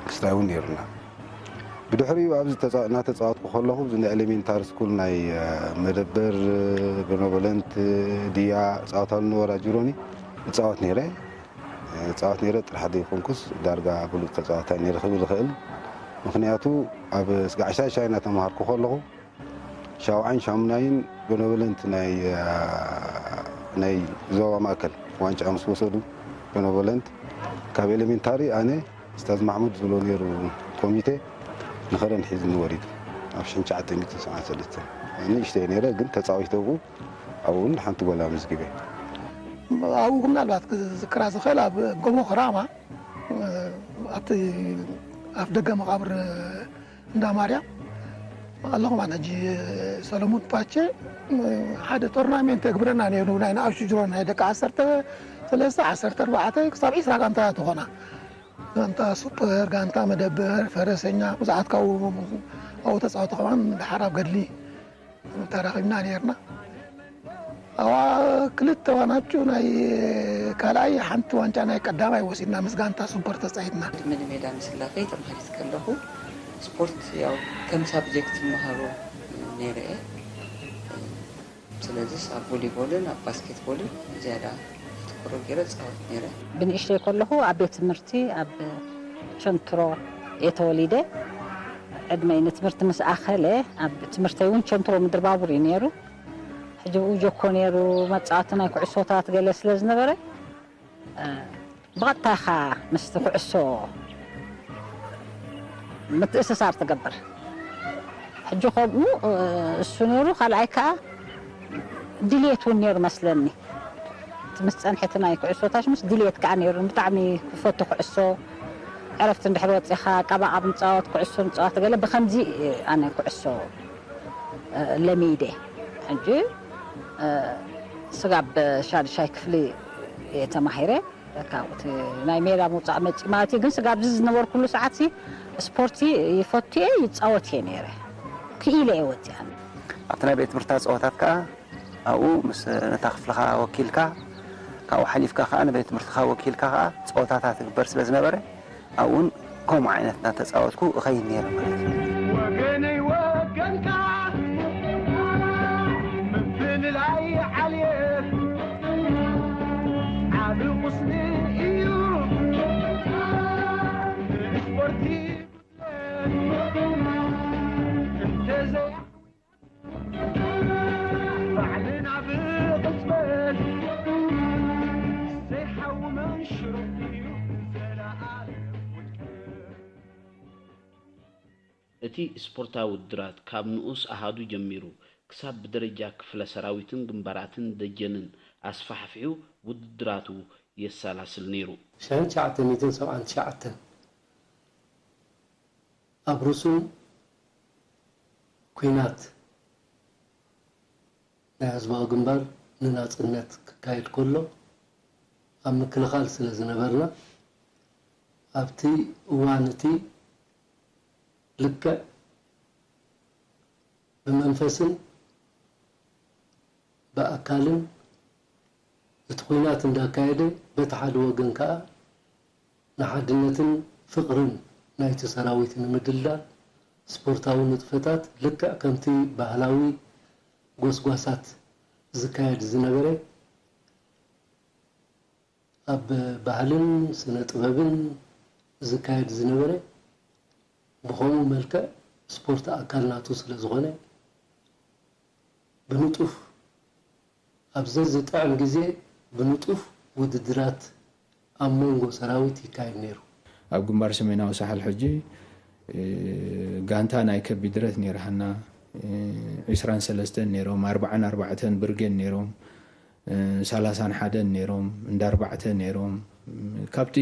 ክስታይ እውን ነይሩና። ብድሕሪኡ ኣብዚ ተጻ-፣ እናተጻወትኩ ከለኹ፣ እዚ ናይ ኤሌሜንታሪ ስኩል ናይ፣ እ፣ መደበር፣ እ፣ ቤኖቮለንት፣ እ፣ ድያ ጻወታሉ ነበራ ጅሮኒ እጻወት ነይረ። እ፣ እጻወት ነይረ ጥራሕ ዘይኮንኩስ፣ ዳርጋ ብሉጽ ተጻዋታይ ነይረ ክብል ይኽእል። ምኽንያቱ ኣብ ስጋዕ ሻሻይ እናተምሃርኩ ከለኹ፣ ሻውዓይን ሻሙናይን ቤኖቮለንት ናይ፣ እ፣ ናይ ዞባ ማእከል ዋንጫ ምስ ወሰዱ፣ ቤኖቮለንት ካብ ኤሌሜንታሪ ኣነ፣ ኡስታዝ ማሕሙድ ዝብሎ ነይሩ ኮሚቴ፣ ንኸረን ሒዝኒ ወሪዱ። ኣብ ሽሕን ትሽዓተ ሚእትን ሰብዓን ሰለስተን። ንእሽተይ ነይረ፣ ግን ተጻዊተ ኣብኡ፣ ኣብኡ እውን ሓንቲ ጎል ኣመዝጊበ። ኣብኡ ምናልባት ክዝክራ ዝኽእል ኣብ ጎቦ ክራማ፣ ኣብቲ ኣፍ ደገ መቓብር እንዳ ማርያም ኣለኹም። ኣነ ሕጂ ሰለሙን ፓቼ ሓደ ቶርናሜንት የግብረና ነይሩ፣ ናይ ንኣሽቱ ጅሮ ናይ ደቂ ዓሰርተ ሰለስተ፣ ዓሰርተ ኣርባዕተ ክሳብ ዒስራ ጋንታታት ዝኾና፣ ጋንታ ሱፐር፣ ጋንታ መደበር፣ ፈረሰኛ፣ ብዙሓት ካብኡ ኣብኡ ተጻወቱ። ከማን ድሓር ኣብ ገድሊ ተራኺብና ነይርና። ኣብኣ ክልተ ዋንጫ ናይ ካልኣይ፣ ሓንቲ ዋንጫ ናይ ቀዳማይ ወሲድና፣ ምስ ጋንታ ሱፐር ተጻይትና። ቅድሚ ንሜዳ ምስላፈይ ተማሃሪት ከለኹ ስፖርት ያው ከም ሳብጀክት እመሃሮ ነይረ እየ። ስለዚስ ኣብ ቮሊቦልን ኣብ ባስኬትቦልን ዝያዳ ኣተኩሮ ገይረ እጻወት ነይረ። ብንእሽተይ ከለኹ ኣብ ቤት ትምህርቲ ኣብ ቸንትሮ እየ ተወሊደ። ዕድመይ ንትምህርቲ ምስ ኣኸለ ኣብ ትምህርተይ እውን ቸንትሮ ምድር ባቡር እዩ ነይሩ። ሕጂ ብኡ ጆኮ ነይሩ፣ መጻወቲ ናይ ኩዕሶታት ገለ ስለ ዝነበረ፣ እ፣ ብቐጥታ ኢኻ ምስቲ ኩዕሶ ምትእስሳር ትገብር። ሕጂ ከምኡ፣ እ፣ እሱ ነይሩ፣ ካልኣይ ከኣ ድልየት እውን ነይሩ መስለኒ። እቲ ምስ ጸንሐቲ ናይ ኩዕሶታሽ ምስ ድልየት ከኣ ነይሩ። ብጣዕሚ ክፈቱ ኩዕሶ፣ ዕረፍቲ እንድሕር ወጺኻ ቀባቓብ ንጻወት፣ ኩዕሶ ንጻወት ገለ ብኸምዚ፣ እ፣ ኣነ ኩዕሶ፣ እ፣ ለሚደ። ሕጂ፣ እ፣ ስጋብ ሻድሻይ ክፍሊ እየ ተማሂረ። ካብኡ እቲ ናይ ሜዳ ምውጻእ መጺእ ማለት እዩ። ግን ስጋብ እዚ ዝነበርኩሉ ሰዓት ሲ ስፖርቲ ይፈቱ እየ፣ ይጻወት እየ ነይረ። ክኢለ እየ ወጺኣ። ኣብቲ ናይ ቤት ትምህርትታት ጸወታት ከኣ ኣብኡ ምስ ነታ ክፍልኻ ወኪልካ፣ ካብኡ ሓሊፍካ ከኣ ንቤት ትምህርትኻ ወኪልካ ከኣ ጸወታታት ይግበር ስለ ዝነበረ፣ ኣብኡን ከምኡ ዓይነት እናተጻወትኩ እኸይድ ነይረ ማለት እዩ። ወገነይ ወገንካ ምፍልላይ ዓልየት ዓቢ ቁስሊ እዩ። ንስፖርቲ እንተዘይ ባዕልና ብቕጽበት ዘይሓዊ መንሽሮ እዩ ዘለኣለም። እቲ ስፖርታዊ ውድድራት ካብ ንኡስ ኣሃዱ ጀሚሩ ክሳብ ብደረጃ ክፍለ ሰራዊትን ግንባራትን ደጀንን ኣስፋሕፊሑ ውድድራቱ የሰላስል ነይሩ። ሽሕን ትሽዓተ ሚእትን ሰብዓን ትሽዓተን ኣብ ርሱን ኲናት ናይ ህዝባዊ ግንባር ንናጽነት ክካየድ ከሎ ኣብ ምክልኻል ስለ ዝነበርና ኣብቲ እዋን እቲ ልክዕ ብመንፈስን ብኣካልን እቲ ኲናት እንዳካየደ በቲ ሓደ ወገን ከኣ ንሓድነትን ፍቕርን ናይቲ ሰራዊት ንምድልዳል ስፖርታዊ ንጥፈታት ልክዕ ከምቲ ባህላዊ ጎስጓሳት ዝካየድ ዝነበረ ኣብ ባህልን ስነ ጥበብን ዝካየድ ዝነበረ ብኸምኡ መልክዕ ስፖርት ኣካል ናቱ ስለ ዝኾነ ብንጡፍ ኣብ ዘዝጥዕም ግዜ ብንጡፍ ውድድራት ኣብ መንጎ ሰራዊት ይካየድ ነይሩ። ኣብ ግንባር ሰሜናዊ ሳሕል ሕጂ ጋንታ ናይ ከቢድ ብረት ነይራሃና፣ ዒስራን ሰለስተን ነይሮም፣ ኣርባዓን ኣርባዕተን ብርጌድ ነይሮም፣ ሰላሳን ሓደን ነይሮም፣ እንዳ ኣርባዕተ ነይሮም። ካብቲ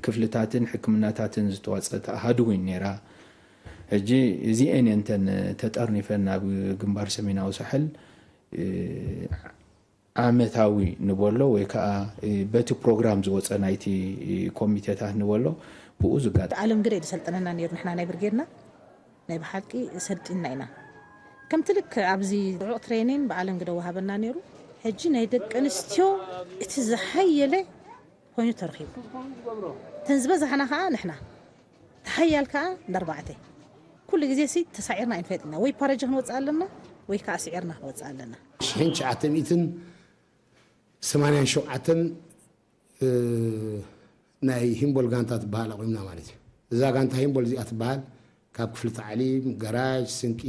ክፍልታትን ሕክምናታትን ዝተዋፀት ኣሃዱ እውን ነይራ። ሕጂ እዚኤን እየን እተን ተጠርኒፈን ናብ ግንባር ሰሜናዊ ሳሕል ዓመታዊ ንበሎ ወይ ከዓ በቲ ፕሮግራም ዝወፀ ናይቲ ኮሚቴታት ንበሎ ብኡ ዝጋጠም። ዓለም ግደ እዩ ዝሰልጠነና ነይሩ። ንሕና ናይ ብርጌድና ናይ ብሓቂ ሰልጢንና ኢና። ከምቲ ልክ ኣብዚ ርዑቕ ትሬኒን ብዓለም ግደ ወሃበና ነይሩ። ሕጂ ናይ ደቂ ኣንስትዮ እቲ ዝሓየለ ኮይኑ ተረኺቡ። እተን ዝበዛሕና ከዓ ንሕና፣ ተሓያል ከዓ እንዳ ኣርባዕተ። ኩሉ ግዜ ሲ ተሳዒርና ኣይንፈልጥና። ወይ ፓረጀ ክንወፅእ ኣለና ወይ ከዓ ስዒርና ክንወፅእ ኣለና። ሽሕን ትሽዓተ ሚእትን ሰማንያን ሸውዓተን ናይ ሂምቦል ጋንታ ትበሃል ኣቑምና ማለት እዩ። እዛ ጋንታ ሂምቦል እዚኣ ትበሃል ካብ ክፍሊ ታዕሊም፣ ገራጅ፣ ስንቂ፣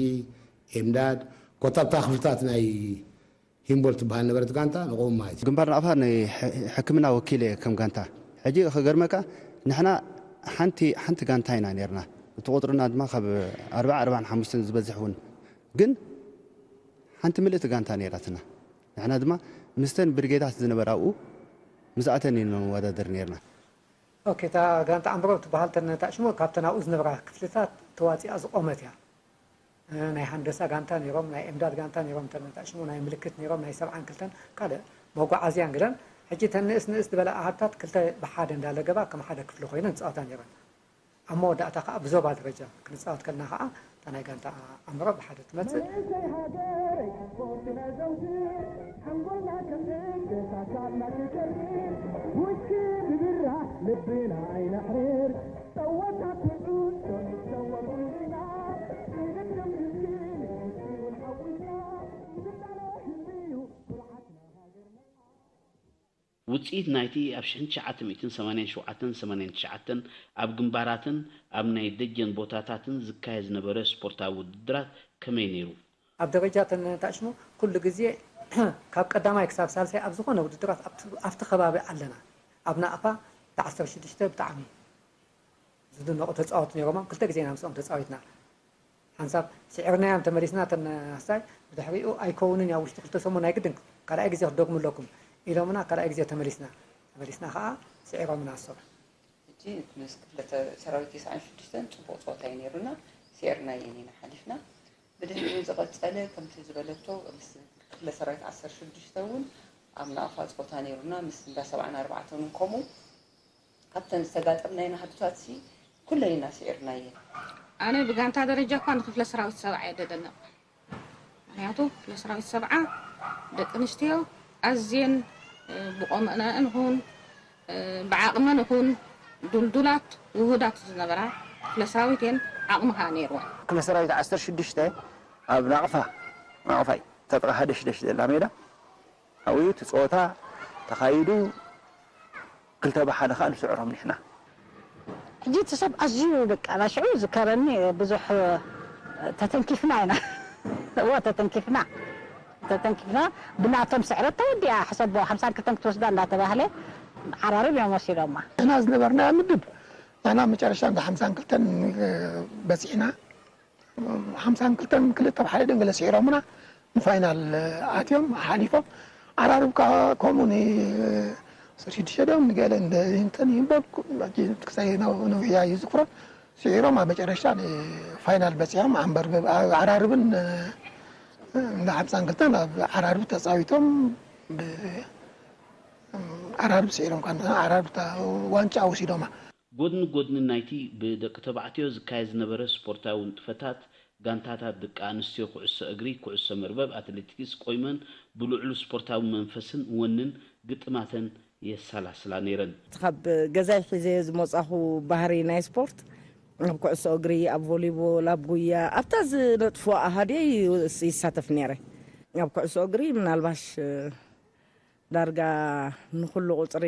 ኤምዳድ ኮታብታ ክፍልታት ናይ ሂምቦል ትበሃል ነበረት ጋንታ ንቑም ማለት እዩ። ግንባር ናቕፋ ናይ ሕክምና ወኪል እየ ከም ጋንታ። ሕጂ ክገርመካ ንሕና ሓንቲ ሓንቲ ጋንታ ኢና ነርና። እቲ ቁፅርና ድማ ካብ ኣርባዓ ኣርባዓን ሓሙሽተን ዝበዝሕ እውን ግን ሓንቲ ምልእቲ ጋንታ ነይራትና። ንሕና ድማ ምስተን ብርጌዳት ዝነበራ ኣብኡ ምስኣተን ኢና ንወዳደር ነርና። ኦኬ፣ እታ ጋንታ ኣምበሮ ትበሃል ተነታሽሞ ካብተን ኣብኡ ዝነበራ ክፍልታት ተዋፂኣ ዝቆመት እያ። ናይ ሃንደሳ ጋንታ ነይሮም፣ ናይ ኤምዳድ ጋንታ ነይሮም፣ ተነታሽሞ ናይ ምልክት ነይሮም፣ ናይ ሰብዓን ክልተን ካልእ መጓዓዝያን ግደን። ሕጂ ተን ንእስ ንእስ ዝበላ ኣሃድታት ክልተ ብሓደ እንዳለገባ ከም ሓደ ክፍሊ ኮይነን ዝፃወታ ነይረን። ኣብ መወዳእታ ከዓ ብዞባ ደረጃ ክንፃወት ከለና ከዓ እታ ናይ ጋንታ ኣምሮ ብሓደ ትመፅእ። መንእሰይ ሃገረይ ስፖርትና ዘውትር ሓንጎልና ከፍት ገሳካልና ክከርር ውስኪ ብብራ ልብና ኣይነሕርር ጸወታ ኩዕሶ ንጸወት ኩልና ንግድም ድልድል ንግድውን ሓዊስና ንዳሎ ህዝቢ እዩ ኩርዓትና ሃገርና። ውጽኢት ናይቲ ኣብ ሽሕን ትሽዓተ ሚእትን ሰማንያን ሸውዓተን ሰማንያን ትሽዓተን ኣብ ግንባራትን ኣብ ናይ ደጀን ቦታታትን ዝካየድ ዝነበረ ስፖርታዊ ውድድራት ከመይ ነይሩ? ኣብ ደረጃ ተነታሽሙ ኩሉ ግዜ ካብ ቀዳማይ ክሳብ ሳልሳይ ኣብ ዝኾነ ውድድራት ኣብቲ ኣብቲ ከባቢ ኣለና። ኣብ ናቕፋ እታ ዓሰርተ ሽዱሽተ ብጣዕሚ ዝድነቑ ተጻወትቲ ነይሮም። ክልተ ግዜ ኢና ምስኦም ተጻዊትና። ሓንሳብ ስዒርናዮም ተመሊስና እተን ኣስታይ ብድሕሪኡ ኣይከውንን እዩ፣ ኣብ ውሽጢ ክልተ ሰሙን ናይ ግድን ካልኣይ ግዜ ክትደግሙ ኣለኩም ኢሎምና፣ ካልኣይ ግዜ ተመሊስና። ተመሊስና ከኣ ስዒሮምና እሶም። ሕጂ ምስ ክፍለ ሰራዊት ተስዓን ሽዱሽተን ጽቡቕ ጸወታ እዩ ነይሩና፣ ስዒርናየን ኢና ሓሊፍና። ብድሕሪኡ ዝቐጸለ ከምቲ ዝበለቶ ምስ ክፍለ ሰራዊት ዓሰርተ ሽዱሽተ እውን ኣብ ናቕፋ ጸወታ ነይሩና፣ ምስ እንዳ ሰብዓን ኣርባዕተን እውን ከምኡ። ካብተን ዝተጋጠምናየን ኣሃዱታትሲ ኩለን ኢና ስዒርናየን። ኣነ ብጋንታ ደረጃ እኳ ንክፍለ ሰራዊት ሰብዓ እየ ደደንቕ። ምኽንያቱ ክፍለ ሰራዊት ሰብዓ ደቂ ኣንስትዮ ኣዝየን፣ እ፣ ብቆመናእን ይኹን፣ እ፣ ብዓቕመን ይኹን ድልዱላት ውሁዳት ዝነበራ ክፍለ ሰራዊት እየን፣ ዓቕሚ ከኣ ነይርወን። ክፍለ ሰራዊት ዓሰርተ ሽዱሽተ ኣብ ናቕፋ፣ ናቕፋ እዩ፣ ተጥቓ ሃደሽደሽ ዘላ ሜዳ ኣብኡ እዩ እቲ ጸወታ ተኻይዱ። ክልተ ብሓደ ከኣ ንስዕሮም ንሕና። ሕጂ እቲ ሰብ ኣዝዩ በቃ ናይ ሽዑ ዝከረኒ ብዙሕ ተተንኪፍና ኢና። እወ ተተንኪፍና። ተተንኪፍና ብናቶም ስዕረት ተወዲኣ ሕሰቦ ሓምሳን ክልተን ክትወስዳ እንዳተባህለ ዓራርብ እዮም ወሲዶማ። ንሕና ዝነበርናያ ምድብ ንሕና መጨረሻ እንዳ ሓምሳን ክልተን በጺሕና። ሓምሳን ክልተን ክልተ ብሓደ ደንገለ ስዒሮምና ንፋይናል ኣትዮም ሓሊፎም። ዓራርብ ከዓ ከምኡ ንስርሽድሸ ዶም ንገለ እንደ እንትን ይበል ክሳይ ነውያ ይዝክሮም ስዒሮም ኣብ መጨረሻ ንፋይናል በፂሖም። ዓንበርበብ ዓራርብን እንደ ሓምሳን ክልተን ኣብ ዓራርብ ተፃዊቶም ዓራርብ ስዒሮም ካ ዓራርብ ዋንጫ ወሲዶማ። ጎድኒ ጎድኒ ናይቲ ብደቂ ተባዕትዮ ዝካየድ ዝነበረ ስፖርታዊ ንጥፈታት፣ ጋንታታት ደቂ ኣንስትዮ ኩዕሶ እግሪ፣ ኩዕሶ መርበብ፣ ኣትሌቲክስ ቆይመን ብልዑል ስፖርታዊ መንፈስን ወንን ግጥማተን የሰላስላ ነይረን። ካብ ገዛይ ሒዘዮ ዝመጻኹ ባህሪ ናይ ስፖርት ኣብ ኩዕሶ እግሪ፣ ኣብ ቮሊቦል፣ ኣብ ጉያ ኣብታ ዝነጥፍዋ ኣሃድየ ይሳተፍ ነይረ። ኣብ ኩዕሶ እግሪ ምናልባሽ ዳርጋ ንኹሉ ቁፅሪ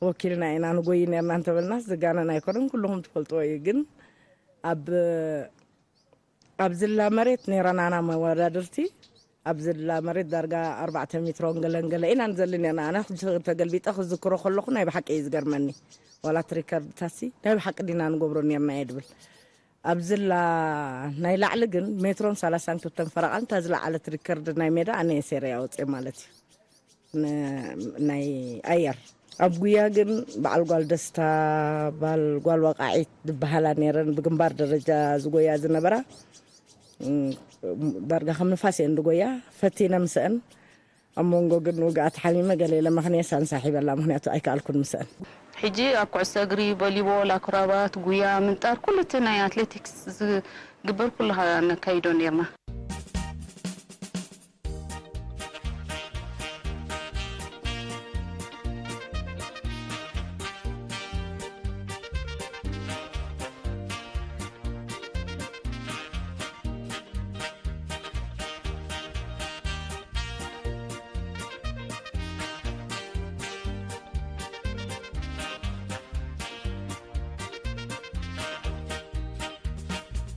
ወኪልና ኢና ንጎይ ነርና እንተበልናስ ዝጋነን ኣይኮነን፣ ኩልኹም ትፈልጥዎ እዩ። ግን ኣብ ኣብ ዝላ መሬት ነይረናና መወዳድርቲ ኣብ ዝላ መሬት ዳርጋ ኣርባዕተ ሜትሮን ገለንገለ ኢና ንዘሊ ነርና። ኣነ ሕጂ ተገልቢጠ ክዝክሮ ከለኹ ናይ ብሓቂ እዩ ዝገርመኒ። ዋላ እቲ ሪከርድታሲ ናይ ብሓቂ ዲና ንገብሮ ነርና እየ ድብል። ኣብ ዝላ ናይ ላዕሊ ግን ሜትሮን ሰላሳን ክልተን ፈረቓን እታ ዝለዓለት ሪከርድ ናይ ሜዳ ኣነ እየ ሴርያ ኣውፅኤ ማለት እዩ። ናይ ኣየር ኣብ ጉያ ግን በዓል ጓል ደስታ ባል ጓል ወቃዒት ዝበሃላ ነይረን ብግንባር ደረጃ ዝጎያ ዝነበራ ዳርጋ ከም ንፋስ እየን ዝጎያ ፈቲነ ምስአን ኣብ መንጎ ግን ውግኣት ሓሚመ ገለ ኢለ መኽንየ ሳንሳ ሒበላ ምክንያቱ ኣይከኣልኩን ምስአን። ሕጂ ኣብ ኩዕሶ እግሪ፣ ቮሊቦል፣ ኣክሮባት፣ ጉያ፣ ምንጣር ኩሉ እቲ ናይ ኣትሌቲክስ ዝግበር ኩሉ ነካይዶ ነርና።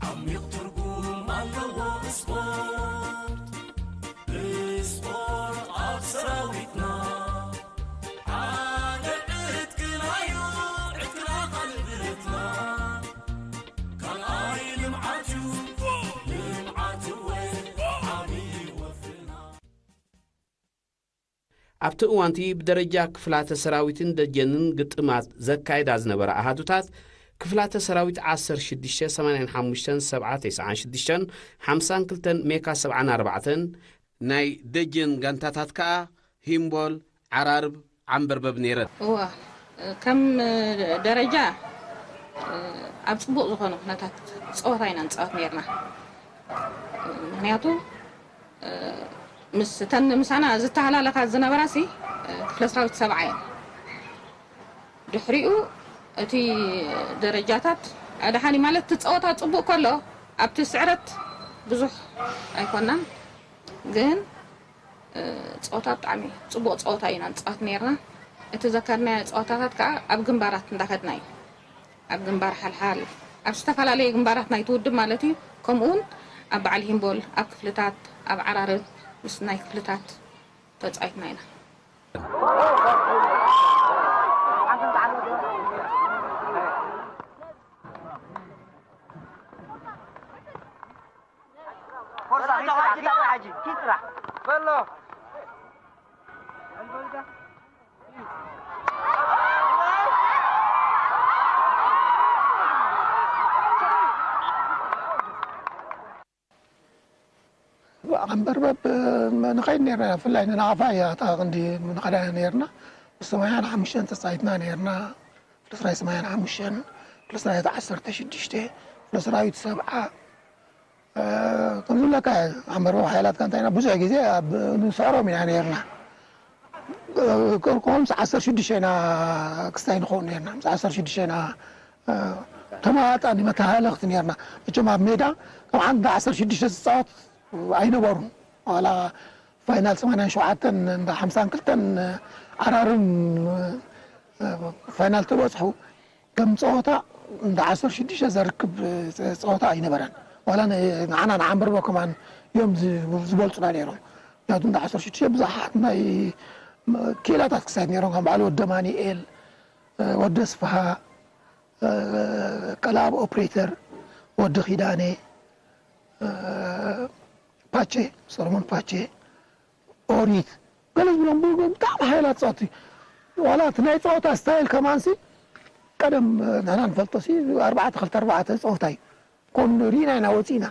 ዓሚቕ ትርጉም ኣለዎ ስፖርት። ብስፖርት ኣብ ሰራዊትና ሓደ ዕጥቅና እዩ፣ ዕጥቅና ካልእ ብረትና። ካልኣይ ልምዓት እዩ፣ ልምዓት እወ ዓብዪ ወፍርና። ኣብቲ እዋንቲ ብደረጃ ክፍላተ ሰራዊትን ደጀንን ግጥማት ዘካይዳ ዝነበራ ኣሃዱታት፣ ክፍላተ ሰራዊት ዓሰርተ ሽዱሽተ ሰማንያን ሓሙሽተን ሰብዓ ተስዓን ሽዱሽተን ሓምሳን ክልተን ሜካ ሰብዓን ኣርባዕተን ናይ ደጀን ጋንታታት ከኣ ሂምቦል፣ ዓራርብ፣ ዓንበርበብ ነይረን። እዋ ከም ደረጃ ኣብ ጽቡቕ ዝኾነ ኩነታት ጸወታ ኢና ንጻወት ነይርና። ምክንያቱ ምስ እተን ምሳና ዝተሃላለኻ ዝነበራሲ ክፍለ ሰራዊት ሰብዓ እየን። ድሕሪኡ እቲ ደረጃታት ኣድሓኒ ማለት እቲ ጸወታ ጽቡቕ ከሎ ኣብቲ ስዕረት ብዙሕ ኣይኮናን፣ ግን ጸወታ ብጣዕሚ ጽቡቕ ጸወታ ኢና ንጻወት ነርና። እቲ ዘካድናዮ ጸወታታት ከዓ ኣብ ግንባራት እንዳኸድና እዩ። ኣብ ግንባር ሓልሓል ኣብ ዝተፈላለዩ ግንባራት ናይቲ ውድብ ማለት እዩ። ከምኡ እውን ኣብ በዓል ሂምቦል፣ ኣብ ክፍልታት፣ ኣብ ዓራርብ ምስ ናይ ክፍልታት ተጻዊትና ኢና። ዓንበርበብ ንኸይድ ነርና፣ ብፍላይ ንናቕፋ እያ እታ ቅንዲ ንኸዳ ነርና። ምስ ሰማንያን ሓሙሽተን ተጻዊትና ነርና፣ ክፍለ ሰራዊት ሰማንያን ሓሙሽተን፣ ክፍለ ሰራዊት ዓሰርተ ሽዱሽተ፣ ክፍለ ሰራዊት ሰብዓ፣ ከም ዝብለካ ዓንበርበብ ሓይላትካ እንታይ ኢና ብዙሕ ግዜ ኣብ ንስዕሮም ኢና ነርና። ከርክቦም ምስ ዓሰርተ ሽዱሽተ ኢና ክስታይ ንኸውን ነርና። ምስ ዓሰርተ ሽዱሽተ ኢና ተመጣጣኒ መተሃለኽቲ ነርና። መቸም ኣብ ሜዳ ካብ ዓንዲ ዓሰርተ ሽዱሽተ ዝፃወት ኣይነበሩን። ዋላ ፋይናል ሰማንያን ሸውዓተን እንዳ ሓምሳን ክልተን ዓራርም ፋይናል ተበፅሑ ከም ፀወታ እንዳ ዓሰርተ ሽዱሽተ ዘርክብ ፀወታ ኣይነበረን። ዋላ ንዓና ንዓንበርበብ ከማን እዮም ዝበልፁና ነይሮም። ምክንያቱ እንዳ ዓሰርተ ሽዱሽተ ብዙሓት ናይ ክኢላታት ክሳይት ነይሮም ከም በዓል ወዲ ኣማኒኤል፣ ወዲ ኣስፍሃ፣ ቀላብ ኦፕሬተር፣ ወዲ ኪዳነ፣ ፓቼ፣ ሰሎሞን ፓቼ፣ ኦሪት፣ ገለ ዝብሎም ብጣዕሚ ሓያላት ጸወቲ። ዋላ እቲ ናይ ጸወታ ስታይል ከማንሲ ቀደም ንሕና ንፈልጦ ሲ ኣርባዕተ ክልተ ኣርባዕተ ጸወታ እዩ። ኮን ሪና ኢና ወጺና።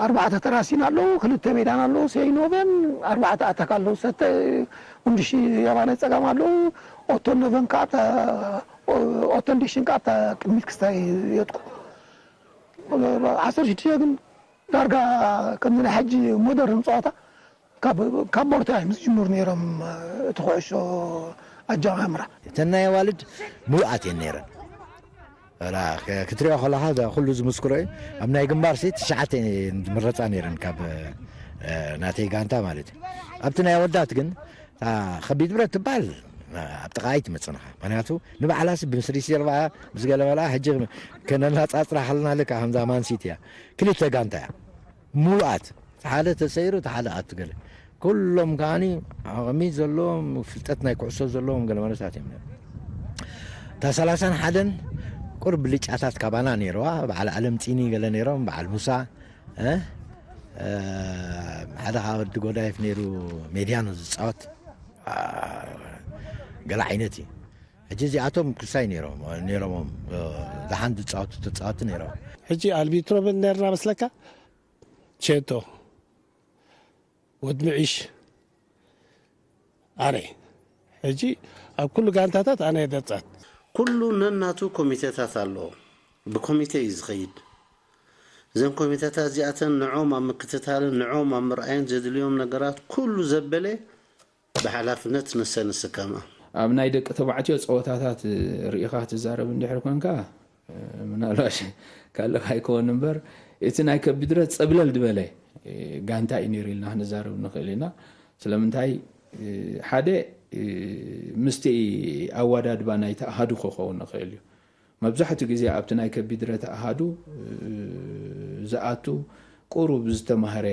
ኣርባዕተ ተራሲን ኣለዉ፣ ክልተ ሜዳን ኣለዉ፣ ሴይኖቨን ኣርባዕተ ኣታክ ኣለዉ፣ ሰተ፣ ጉንድሺ የማነ ጸጋም ኣለዉ፣ ኦቶን ኖቨን ከኣ ኣብታ፣ ኦቶን ዲሽን ከኣ ኣብታ ቅድሚት ክስታይ የጥቁ። ዓሰርተ ሽዱሽተ ግን ዳርጋ ከምዚ ናይ ሕጂ ሞደርን ጸወታ ካብ፣ ካብ ቦርታ እዮም ዝጅምሩ ነይሮም፣ እቲ ኩዕሾ ኣጀማምራ። እተን ናይ ኣዋልድ ምሉኣት እየን ነይረን። ራ-፣ ከ-፣ ክትሪኦ ከለኻ እዛ ኩሉ ዝምስክሮ እዩ። ኣብ ናይ ግንባር ሲ ትሽዓተ እየን ዝምረጻ ነይረን ካብ፣ እ፣ ናተይ ጋንታ ማለት እዩ። ኣብቲ ናይ ኣወዳት ግን እታ ከቢድ ብረት ትበሃል ኣብ ጥቓ ኣይትመጽእን ኢኻ። ምኽንያቱ ንባዕላሲ ብምስሪ ሴርቫ ምስ ገለ መላ ሕጂ ከነነጻጽራ ከለና ልክዕ ከምዛ ማንሲቲ እያ። ክልተ ጋንታ እያ። ምሉኣት። እቲ ሓደ ተሰይሩ፣ እቲ ሓደ ኣቱ ገለ። ኩሎም ከኣኒ ዓቕሚ ዘለዎም፣ ፍልጠት ናይ ኩዕሶ ዘለዎም ገለ መለሳት እዮም ነይሮም። እታ ሰላሳን ሓደን ቁሩብ ብልጫታት ካባና ነይረዋ። በዓል ኣለም ጺኒ ገለ ነይሮም፣ በዓል ሙሳ፣ እ? እ፣ ሓደ ካብ ወዲ ጎዳይፍ ነይሩ፣ ሜድያኖ ዝጻወት፣ አ፣ ገለ ዓይነት እዩ። ሕጂ እዚኣቶም ክሳይ ነይሮም፣ ነይሮሞም፣ እ፣ ደሓን ዝጻወቱ ተጻወቱ ነይሮም። ሕጂ ኣልቢትሮ መን ነርና መስለካ? ቼቶ፣ ወድ ምዒሽ፣ ኣነ። ሕጂ ኣብ ኩሉ ጋንታታት ኣነ እየ ደጻት። ኩሉ ነናቱ ኮሚቴታት ኣለዎ። ብኮሚቴ እዩ ዝኸይድ። እዘን ኮሚቴታት እዚኣተን ንዕኦም ኣብ ምክትታልን ንዕኦም ኣብ ምርኣይን ዘድልዮም ነገራት ኩሉ ዘበለ ብሓላፍነት ንሰን ንስከማ። ኣብ ናይ ደቂ ተባዕትዮ ጸወታታት ርኢኻ ትዛረብ እንድሕር ኮንካ፣ ምናልባሽ ካልእ ኣይከውን እምበር፣ እቲ ናይ ከቢድ ብረት ጸብለል ዝበለ ጋንታ እዩ ነይሩ ኢልና ክንዛረብ ንኽእል ኢና። ስለምንታይ? ሓደ፣ ምስቲ ኣወዳድባ ናይቲ ኣሃዱ ክኸውን ይኽእል እዩ። መብዛሕትኡ ግዜ ኣብቲ ናይ ከቢድ ብረት ኣሃዱ ዝኣቱ ቁሩብ ዝተማህረ፣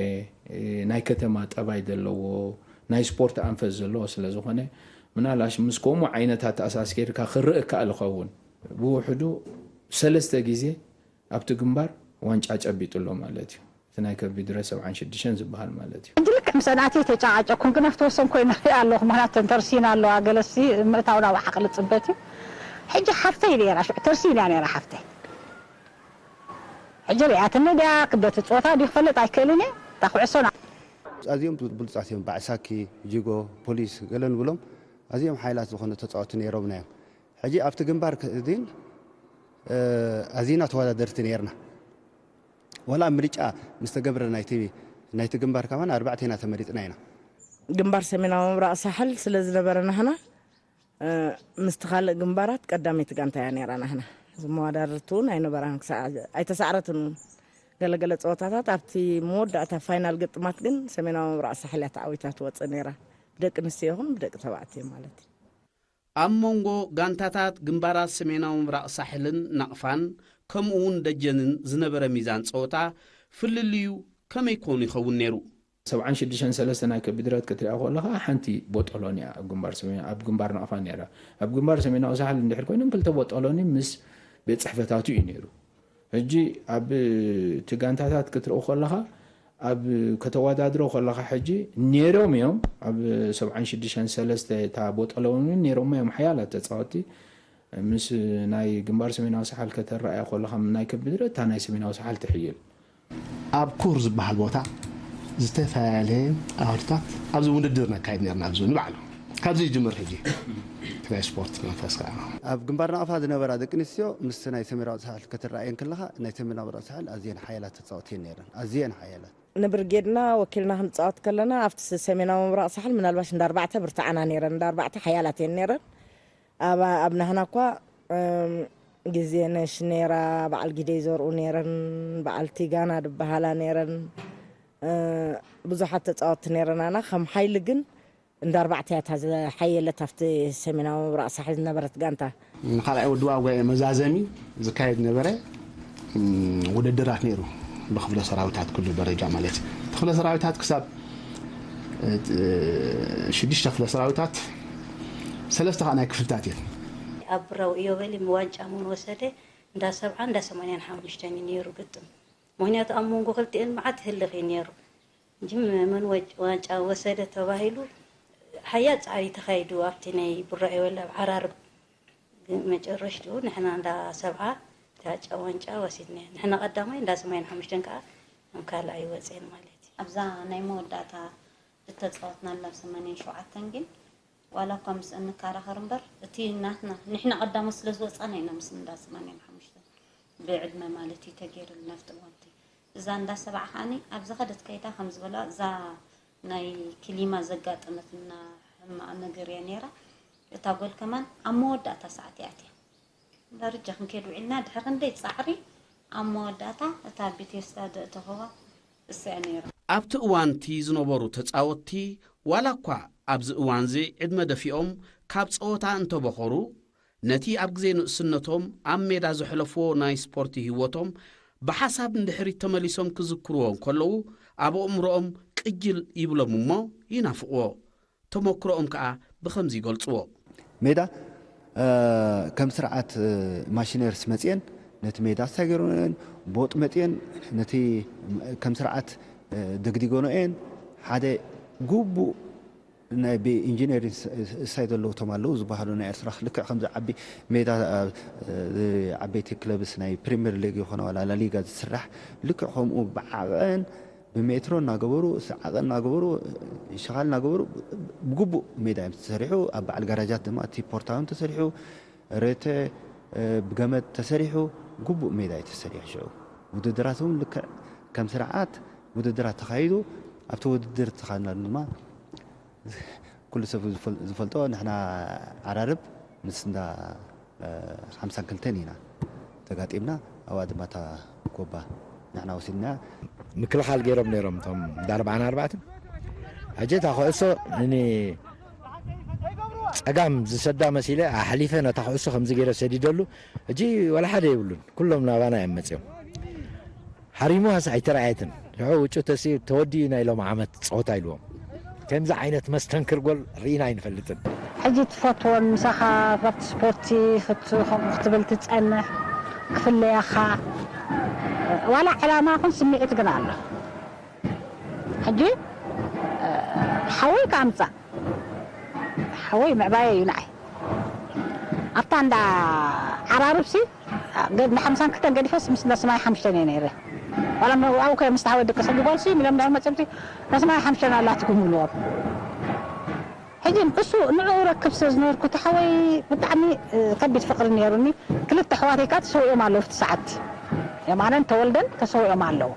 ናይ ከተማ ጠባይ ዘለዎ፣ ናይ ስፖርት ኣንፈት ዘለዎ ስለ ዝኾነ፣ ምናልባሽ ምስ ከምኡ ዓይነት ኣተኣሳስ ጌርካ ክረእ ይከኣል ይኸውን። ብውሕዱ ሰለስተ ግዜ ኣብቲ ግንባር ዋንጫ ጨቢጡ ኣሎ ማለት እዩ። እቲ ናይ ከቢድ ብረት ሰብዓን ሽዱሽተን ዝበሃል ማለት እዩ። ሕጂ ልክዕ ምስ ኣናተይ ተጨቃጨኩን፣ ግን ኣብቲ ወሰን ኮይነ ሪኣ ኣለኹ። ምኽንያቱ ተንተርሲና ኣለዋ፣ ገለሲ ምእታው ናብ ሓቕሊ ጽበት እዩ። ሕጂ ሓፍተይ ነይራ፣ ሽዑ ተርሲና ነይራ ሓፍተይ። ሕጂ ሪኣትኒ ድያ፣ ክብደት ጾታ ድዩ ክፈልጥ ኣይክእልን እየ። እታ ኩዕሶ ና- ኣዝዮም ብሉጻት እዮም። በዓል ሳኪ፣ ጂጎ፣ ፖሊስ፣ ገለ ንብሎም ኣዝዮም ሓይላት ዝኾኑ ተጻወቲ ነይሮምና እዮም። ሕጂ ኣብቲ ግንባር ከ-፣ ግን፣ እ፣ ኣዚና ተወዳደርቲ ነይርና። ወላ ምርጫ ምስ ተገብረ ናይቲ፣ ናይቲ ግንባር ከማን ኣርባዕተ ኢና ተመሪጽና ኢና። ግንባር ሰሜናዊ ምብራቕ ሳሕል ስለ ዝነበረ ናህና፣ እ፣ ምስቲ ካልእ ግንባራት ቀዳመይቲ ጋንታ እያ ነይራ ናህና። ዝመወዳደርቲ እውን ኣይነበራን፣ ክሳዕ ኣይተሳዕረትን እውን። ገለገለ ጸወታታት ኣብቲ መወዳእታ ፋይናል ግጥማት ግን ሰሜናዊ ምብራቕ ሳሕል እያ ተዓዊታ ትወጽእ ነይራ። ብደቂ ኣንስትዮ ይኹን ብደቂ ተባዕትዮ ማለት እዩ። ኣብ መንጎ ጋንታታት ግንባራት ሰሜናዊ ምብራቕ ሳሕልን ናቕፋን ከምኡ እውን ደጀንን ዝነበረ ሚዛን ጸወታ ፍልልዩ ከመይ ኮን ይኸውን ነይሩ? ሰብዓን ሽዱሽተን ሰለስተ ናይ ከቢድ ብረት ክትሪኣ ከለኻ ሓንቲ ቦጦሎኒ እያ ኣብ ግንባር ሰሜን-፣ ኣብ ግንባር ናቕፋ ነይራ። ኣብ ግንባር ሰሜናዊ ሳሕል እንድሕር ኮይኖም ክልተ ቦጦሎኒ ምስ ቤት ጽሕፈታቱ እዩ ነይሩ። ሕጂ ኣብ እቲ ጋንታታት ክትርኢ ከለኻ፣ ኣብ ከተወዳድሮ ከለኻ ሕጂ ነይሮም እዮም። ኣብ ሰብዓን ሽዱሽተን ሰለስተ እታ ቦጦሎኒ እውን ነይሮም እዮም ሓያላት ተጻወትቲ። ምስ ናይ ግንባር ሰሜናዊ ሳሕል ከተረኣያ ከለኻ ናይ ከቢድ ብረት እታ ናይ ሰሜናዊ ሳሕል ትሕይል። ኣብ ኩር ዝበሃል ቦታ ዝተፈላለየ ኣውድታት ኣብዚ ውድድር ነካይድ ነርና፣ ኣብዚ ንባዕሉ። ካብዚ ይጅምር ሕጂ እቲ ናይ ስፖርት መንፈስ ከዓ። ኣብ ግንባር ናቕፋ ዝነበራ ደቂ ኣንስትዮ ምስ ናይ ሰሜናዊ ሳሕል ክትረኣየን ከለኻ፣ ናይ ሰሜናዊ ምብራቕ ሳሕል ኣዝየን ሓያላት ተጻወቲ እየን ነይረን። ኣዝየን ሓያላት። ንብርጌድና ወኪልና ክንጻወት ከለና፣ ኣብቲ ሰሜናዊ ምብራቕ ሳሕል ምናልባሽ እንዳ ኣርባዕተ ብርትዓና ነይረን፣ እንዳ ኣርባዕተ ሓያላት እየን ነይረን። ኣብ፣ ኣብ ናህና እኳ፣ እም፣ ግዜ ነሽ ነይራ፣ በዓል ጊደይ ዘርኡ ነይረን፣ በዓል ቲጋና ዝበሃላ ነይረን፣ እ፣ ብዙሓት ተጻወትቲ ነይረን። ኣና ከም ሓይሊ ግን እንዳ ኣርባዕተ እያ እታ ዝሓየለት ኣብቲ ሰሜናዊ ምብራቕ ሳሕል ዝነበረት ጋንታ። ንኻልኣይ ውድባዊ ጉባኤ መዛዘሚ ዝካየድ ነበረ፣ እም፣ ውድድራት ነይሩ ብክፍለ ሰራዊታት ኩሉ ደረጃ ማለት እዩ። እቲ ክፍለ ሰራዊታት ክሳብ፣ እ፣ ሽዱሽተ ክፍለ ሰራዊታት ሰለስተ ከዓ ናይ ክፍልታት እየን። ኣብ ብራው ኢዮቤል ዋንጫ እውን ወሰደ። እንዳ ሰብዓን እንዳ ሰማንያን ሓሙሽተን እዩ ነይሩ ግጥም። ምኽንያቱ ኣብ መንጎ ክልቲኤን መዓት ህልኽ እዩ ነይሩ። ጅም መን ወጭ-፣ ዋንጫ ወሰደ ተባሂሉ ሓያል ጻዕሪ ተኻይዱ ኣብቲ ናይ ቡራኤ ወላ ኣብ ዓራርብ። ግን መጨረሽትኡ ንሕና እንዳ ሰብዓ እታ ጫ-፣ ዋንጫ ወሲድና። ንሕና ቀዳማይ፣ እንዳ ሰማይን ሓሙሽተን ከኣ ከም ካልኣይ ወጽኤን ማለት እዩ። ኣብዛ ናይ መወዳእታ እተጻወትናላ ሰማንያን ሸውዓተን ግን ዋላ እኳ ምስ እንከራኸር እምበር፣ እቲ ናትና፣ ንሕና ቀዳሞት ስለ ዝወጻና ኢና ምስ እንዳ ሰማንያን ሓሙሽተን ብዕድመ ማለት እዩ ተገይሩልና ኣብቲ እዋንቲ። እዛ እንዳ ሰብዓ ከኣኒ ኣብ ዝኸደት ከይዳ ከም ዝበላ እዛ ናይ ክሊማ ዘጋጠመትና ሕማቕ ነገር እያ ነይራ። እታ ጎል ከማን ኣብ መወዳእታ ሰዓት እያ ኣትያ። ዳርጃ ክንከይድ ውዒልና ድሕሪ ክንደይ ጻዕሪ ኣብ መወዳእታ እታ ቤቴስዳ ደእተኸዋ እሳ እያ ነይራ። ኣብቲ እዋንቲ ዝነበሩ ተጻወትቲ ዋላ እኳ ኣብዚ እዋንዚ ዕድመ ደፊኦም ካብ ጸወታ እንተበኾሩ፣ ነቲ ኣብ ግዜ ንእስነቶም ኣብ ሜዳ ዘሕለፍዎ ናይ ስፖርቲ ህይወቶም ብሓሳብ ንድሕሪት ተመሊሶም ክዝክርዎ እንከለዉ፣ ኣብ ኣእምሮኦም ቅጅል ይብሎም እሞ ይናፍቕዎ። ተመክሮኦም ከኣ ብኸምዚ ይገልጽዎ። ሜዳ፣ እ፣ ከም ስርዓት፣ እ፣ ማሽነሪስ መጽየን ነቲ ሜዳ ኣሳጊረንኦ እየን፣ ቦጥ መጽየን ነቲ ከም ስርዓት፣ እ፣ ደግዲገንኦ እየን። ሓደ ግቡእ ናይ ብኢንጂነሪንግ ስ-፣ ሳይድ ዘለዉ እቶም ኣለዉ ዝበሃሉ ናይ ኤርትራ ልክዕ ከምዚ ዓቢ ሜዳ፣ እ፣ ዓበይቲ ክለብስ ናይ ፕሪምየር ሊግ ይኾነ ዋላ ላሊጋ ዝስራሕ ልክዕ ከምኡ ብዓቐን ብሜትሮ እናገበሩ፣ ሰዓቐ እናገበሩ፣ ሸኻል እናገበሩ ብግቡእ ሜዳ እዮም ተሰሪሑ። ኣብ በዓል ጋራጃት ድማ እቲ ፖርታ እውን ተሰሪሑ፣ ሬተ፣ እ፣ ብገመድ ተሰሪሑ፣ ግቡእ ሜዳ እዩ ተሰሪሑ። ሽዑ ውድድራት እውን ልክዕ ከም ስርዓት ውድድራት ተኻይዱ፣ ኣብቲ ውድድር ተኻድና ድማ ኩሉ ሰብ ዝፈል-፣ ዝፈልጦ ንሕና ዓራርብ ምስ እንዳ፣ እ፣ ሓምሳን ክልተን ኢና ተጋጢምና። ኣብኣ ድማ እታ ጎባ ንሕና ወሲድና። ምክልኻል ገይሮም ነይሮም እቶም እንዳ ኣርባዓን ኣርባዕተን። ሕጂ እታ ኩዕሶ ንጸጋም ዝሰዳ መሲለ ኣሕሊፈ ነታ ኩዕሶ ከምዚ ገይረ ሰዲደሉ። ሕጂ ዋላ ሓደ የብሉን። ኩሎም ናባና እዮም መጺኦም። ሃሪሙዋስ ኣይተረኣየትን። ሽዑ ውጩ ተሲ-፣ ተወዲኡ ናይ ሎም ዓመት ጸወታ ኢልዎም። ከምዚ ዓይነት መስተንክር ጎል ርኢና ኣይንፈልጥን። ሕጂ ትፈትዎን ምሳኻ ኣብቲ ስፖርቲ ክት-፣ ከምኡ ክትብል ትጸንሕ፣ ክፍለየኻ፣ ዋላ ዕላማ ይኹን ስምዒት ግን ኣሎ። ሕጂ ሓወይ ክኣምጻእ፣ ሓወይ ምዕባየ እዩ ንዓይ። ኣብታ እንዳ ዓራርብሲ፣ ገ-፣ ንሓምሳን ክልተን ገዲፈስ ምስ እንዳ ሰማንያ ሓሙሽተን እየ ነይረ። ዋላ ም-፣ ኣብኡ ከ ምስ ተሓወ ደቂ ሰጊ ጓልሲ፣ ኢሎም እንዳ መጽምቲ፣ እንዳ ሰማንያ ሓሙሽተን ኣላትኩም ይብልዎም። ሕጂ እሱ ንዕኡ ረክብ ስለ ዝነበርኩ፣ እቲ ሓወይ ብጣዕሚ፣ እ፣ ከቢድ ፍቕሪ ነይሩኒ። ክልተ ኣሕዋተይ ከኣ ተሰዊኦም ኣለዉ፣ ኣብቲ ሰዓት የማነን ተወልደን ተሰዊኦም ኣለዉ።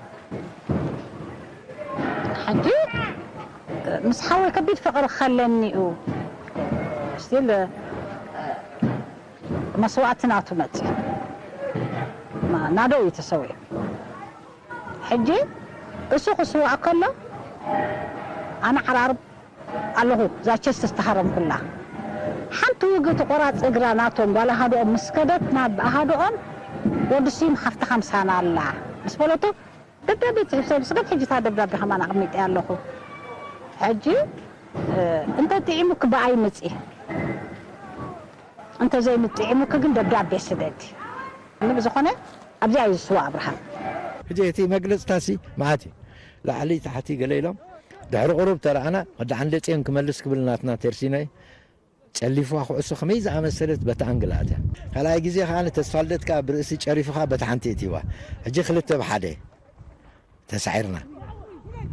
ሕጂ ምስ ሓወይ ከቢድ ፍቕሪ ከለኒ እዩ። ስቲል መስዋእቲ ናቱ መጽእ። ማ-፣ ናዶ እዩ ተሰዊኡ። ሕጂ እሱ ክስዋእ ከሎ ኣነ ዓራርብ ኣለኹ፣ እዛ ቸስት ዝተሃረምኩላ። ሓንቲ ውግእ ቆራፅ እግራ ናቶም ጓል ኣሃድኦም ምስ ከደት ናብ ኣሃድኦም ወዲ ስዩም ሓፍትኻ ምሳና ኣላ ምስ በለቱ፣ ደብዳቤ ጽሒፍ ሰብ ስገድ። ሕጂ እታ ደብዳቤ ከማን ኣቕሚጠያ ኣለኹ። ሕጂ፣ እ፣ እንተ ጥዒሙኪ ብኣይ ምጺ፣ እንተ ዘይምጥዒሙኪ ግን ደብዳቤ ስደዲ። ብዝኾነ ኣብዚኣ እዩ ዝስዋ ኣብርሃም። ሕጂ እቲ መግለጽታሲ መዓት እዩ። ላዕሊ ታሕቲ ገለ ኢሎም፣ ድሕሪ ቁሩብ ተረኣና፣ ወዲ ዓንደጽዮን ክመልስ ክብል ናትና ቴርሲኖ እዩ። ጨሊፍዋ ኩዕሶ ከመይ ዝኣመሰለት በቲ ኣንግል ኣትያ። ካልኣይ ግዜ ከኣ ንተስፋልደት ከኣ ብርእሲ ጨሪፉ ከኣ በቲ ሓንቲ እትይዋ። ሕጂ ክልተ ብሓደ ተሳዒርና።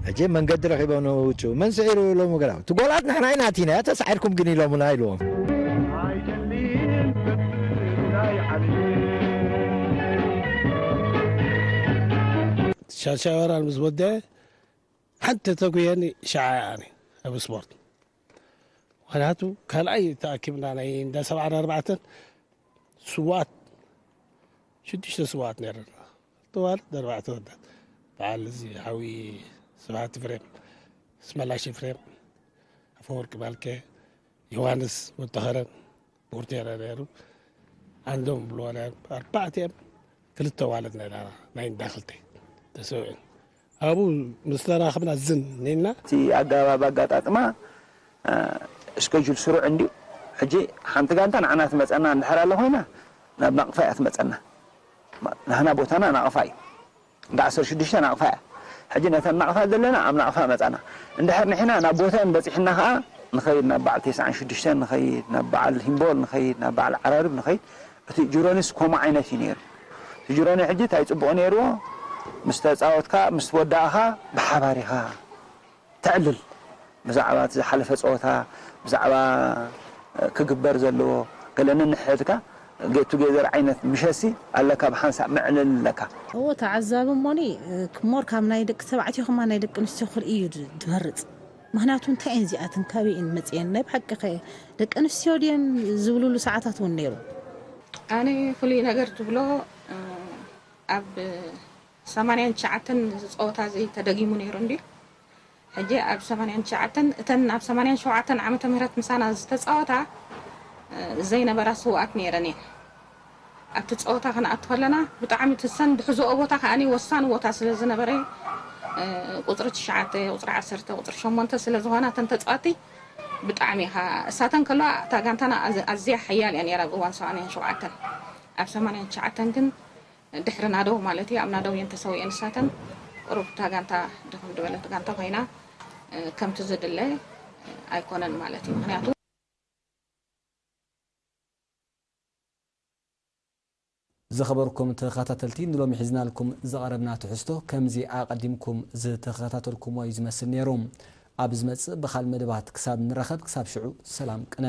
ሕጂ መንገዲ ረኺቦም ንውጩ። መን ስዒሩ ኢሎም ገለ። እቲ ጎላት ንሕና ኢና ኣቲናያ፣ ተሳዒርኩም ግን ኢሎሙና ኢልዎም። ሻሻ ወራር ምስ ወደአ ሓንቲ ተጉየኒ ሸዓ እያ ኣነ ኣብ ስፖርት። ምኽንያቱ ካልኣይ ተኣኪብና ናይ እንዳ ሰብዓን ኣርባዕተን ስዉኣት፣ ሽዱሽተ ስዉኣት ነይርና። ክልተ ኣዋልድ፣ ኣርባዕተ ኣወዳት። በዓል እዚ ሓዊ ስብሓት ኤፍሬም፣ ኣስመላሽ ኤፍሬም፣ ኣፈወርቂ ባልከ፣ ዮሃንስ ወተኸረን፣ ፖርቴራ ነይሩ። ኣንዶም ብልዋ ነይሩ። ኣርባዕቲኦም ክልተ ኣዋልድ ነይራና፣ ናይ እንዳ ክልተ ተሰዊአን። ኣብኡ ምስ ተራኸብና ዝን ኔና። እቲ ኣገባብ ኣጋጣጥማ፣ እ፣ እስከጁል ስሩዕ እንድዩ። ሕጂ ሓንቲ ጋንታ ንዓና ትመጸና እንድሕር ኣላ ኮይና፣ ናብ ናቕፋ እያ ትመጸና። ናህና ቦታና ናቕፋ እዩ። እንዳ ዓሰርተ ሽዱሽተ ናቕፋ እያ። ሕጂ ነተን ናቕፋ ዘለና ኣብ ናቕፋ መጻና። እንድሕር ንሕና ናብ ቦተን በጺሕና ኸኣ ንኸይድ፣ ናብ በዓል ተስዓን ሽዱሽተን ንኸይድ፣ ናብ በዓል ሂምቦል ንኸይድ፣ ናብ በዓል ዓራርብ ንኸይድ። እቲ ጅሮኒስ ከምኡ ዓይነት እዩ ነይሩ። እቲ ጅሮኒ ሕጂ እንታይ ጽቡቕ ነይርዎ? ምስ ተጻወትካ፣ ምስ ወዳእኻ ብሓባር ኢኻ ተዕልል። ብዛዕባ እቲ ዝሓለፈ ጸወታ፣ ብዛዕባ ክግበር ዘለዎ ገለ ነንሕድካ ጌት ቱጌዘር ዓይነት ምሸሲ ኣለካ፣ ብሓንሳእ ምዕልል ኣለካ። እዎ፣ ተዓዛቢ እሞኒ ሞር ካብ ናይ ደቂ ተባዕትዮ ከማ ናይ ደቂ ኣንስትዮ ክርኢ እዩ ድ- ዝመርጽ። ምኽንያቱ እንታይ እየን እዚኣተን፣ ካበይ እየን መጽየን፣ ናይ ብሓቂ ኸ ደቂ ኣንስትዮ ድየን ዝብሉሉ ሰዓታት እውን ነይሩ። ኣነ ፍሉይ ነገር ትብሎ ኣብ ሰማንያን ትሽዓተን እዚ ጸወታ እዚ ተደጊሙ ነይሩ እንዲ ሕጂ ኣብ ሰማንያን ትሽዓተን እተን ኣብ ሰማንያን ሸውዓተን ዓመተ ምህረት ምሳና ዝተጻወታ ዘይነበራ ስውኣት ነይረን እየን። ኣብቲ ጸወታ ክንኣቱ ከለና ብጣዕሚ ትሰን ድሕዝኦ ቦታ ከኣኒ ወሳኒ ቦታ ስለ ዝነበረ ቁፅሪ ትሽዓተ፣ ቁፅሪ ዓሰርተ፣ ቁፅሪ ሸሞንተ ስለ ዝኾና እተን ተጻወቲ ብጣዕሚ ኢኻ እሳተን ከለዋ እታ ጋንታና ኣዝ- ኣዝያ ሓያል እያ ነይራ ብእዋን ሰማንያን ሸውዓተን። ኣብ ሰማንያን ትሽዓተን ግን ድሕሪ ናደው ማለት እዩ። ኣብ ናደው እየን ተሰዊኤን ንሳተን። ቁሩብ እታ ጋንታ ድኽም ዝበለት ጋንታ ኮይና፣ እ፣ ከምቲ ዝድለ ኣይኮነን ማለት እዩ። ምኽንያቱ ዝኸበርኩም ተኸታተልቲ፣ ንሎሚ ሒዝናልኩም ዝቐረብና ትሕዝቶ ከምዚ ኣቐዲምኩም ዝተኸታተልኩሞ እዩ ዝመስል ነይሩ። ኣብ ዝመጽእ ብኻል መደባት ክሳብ ንራኸብ፣ ክሳብ ሽዑ ሰላም ቅነ።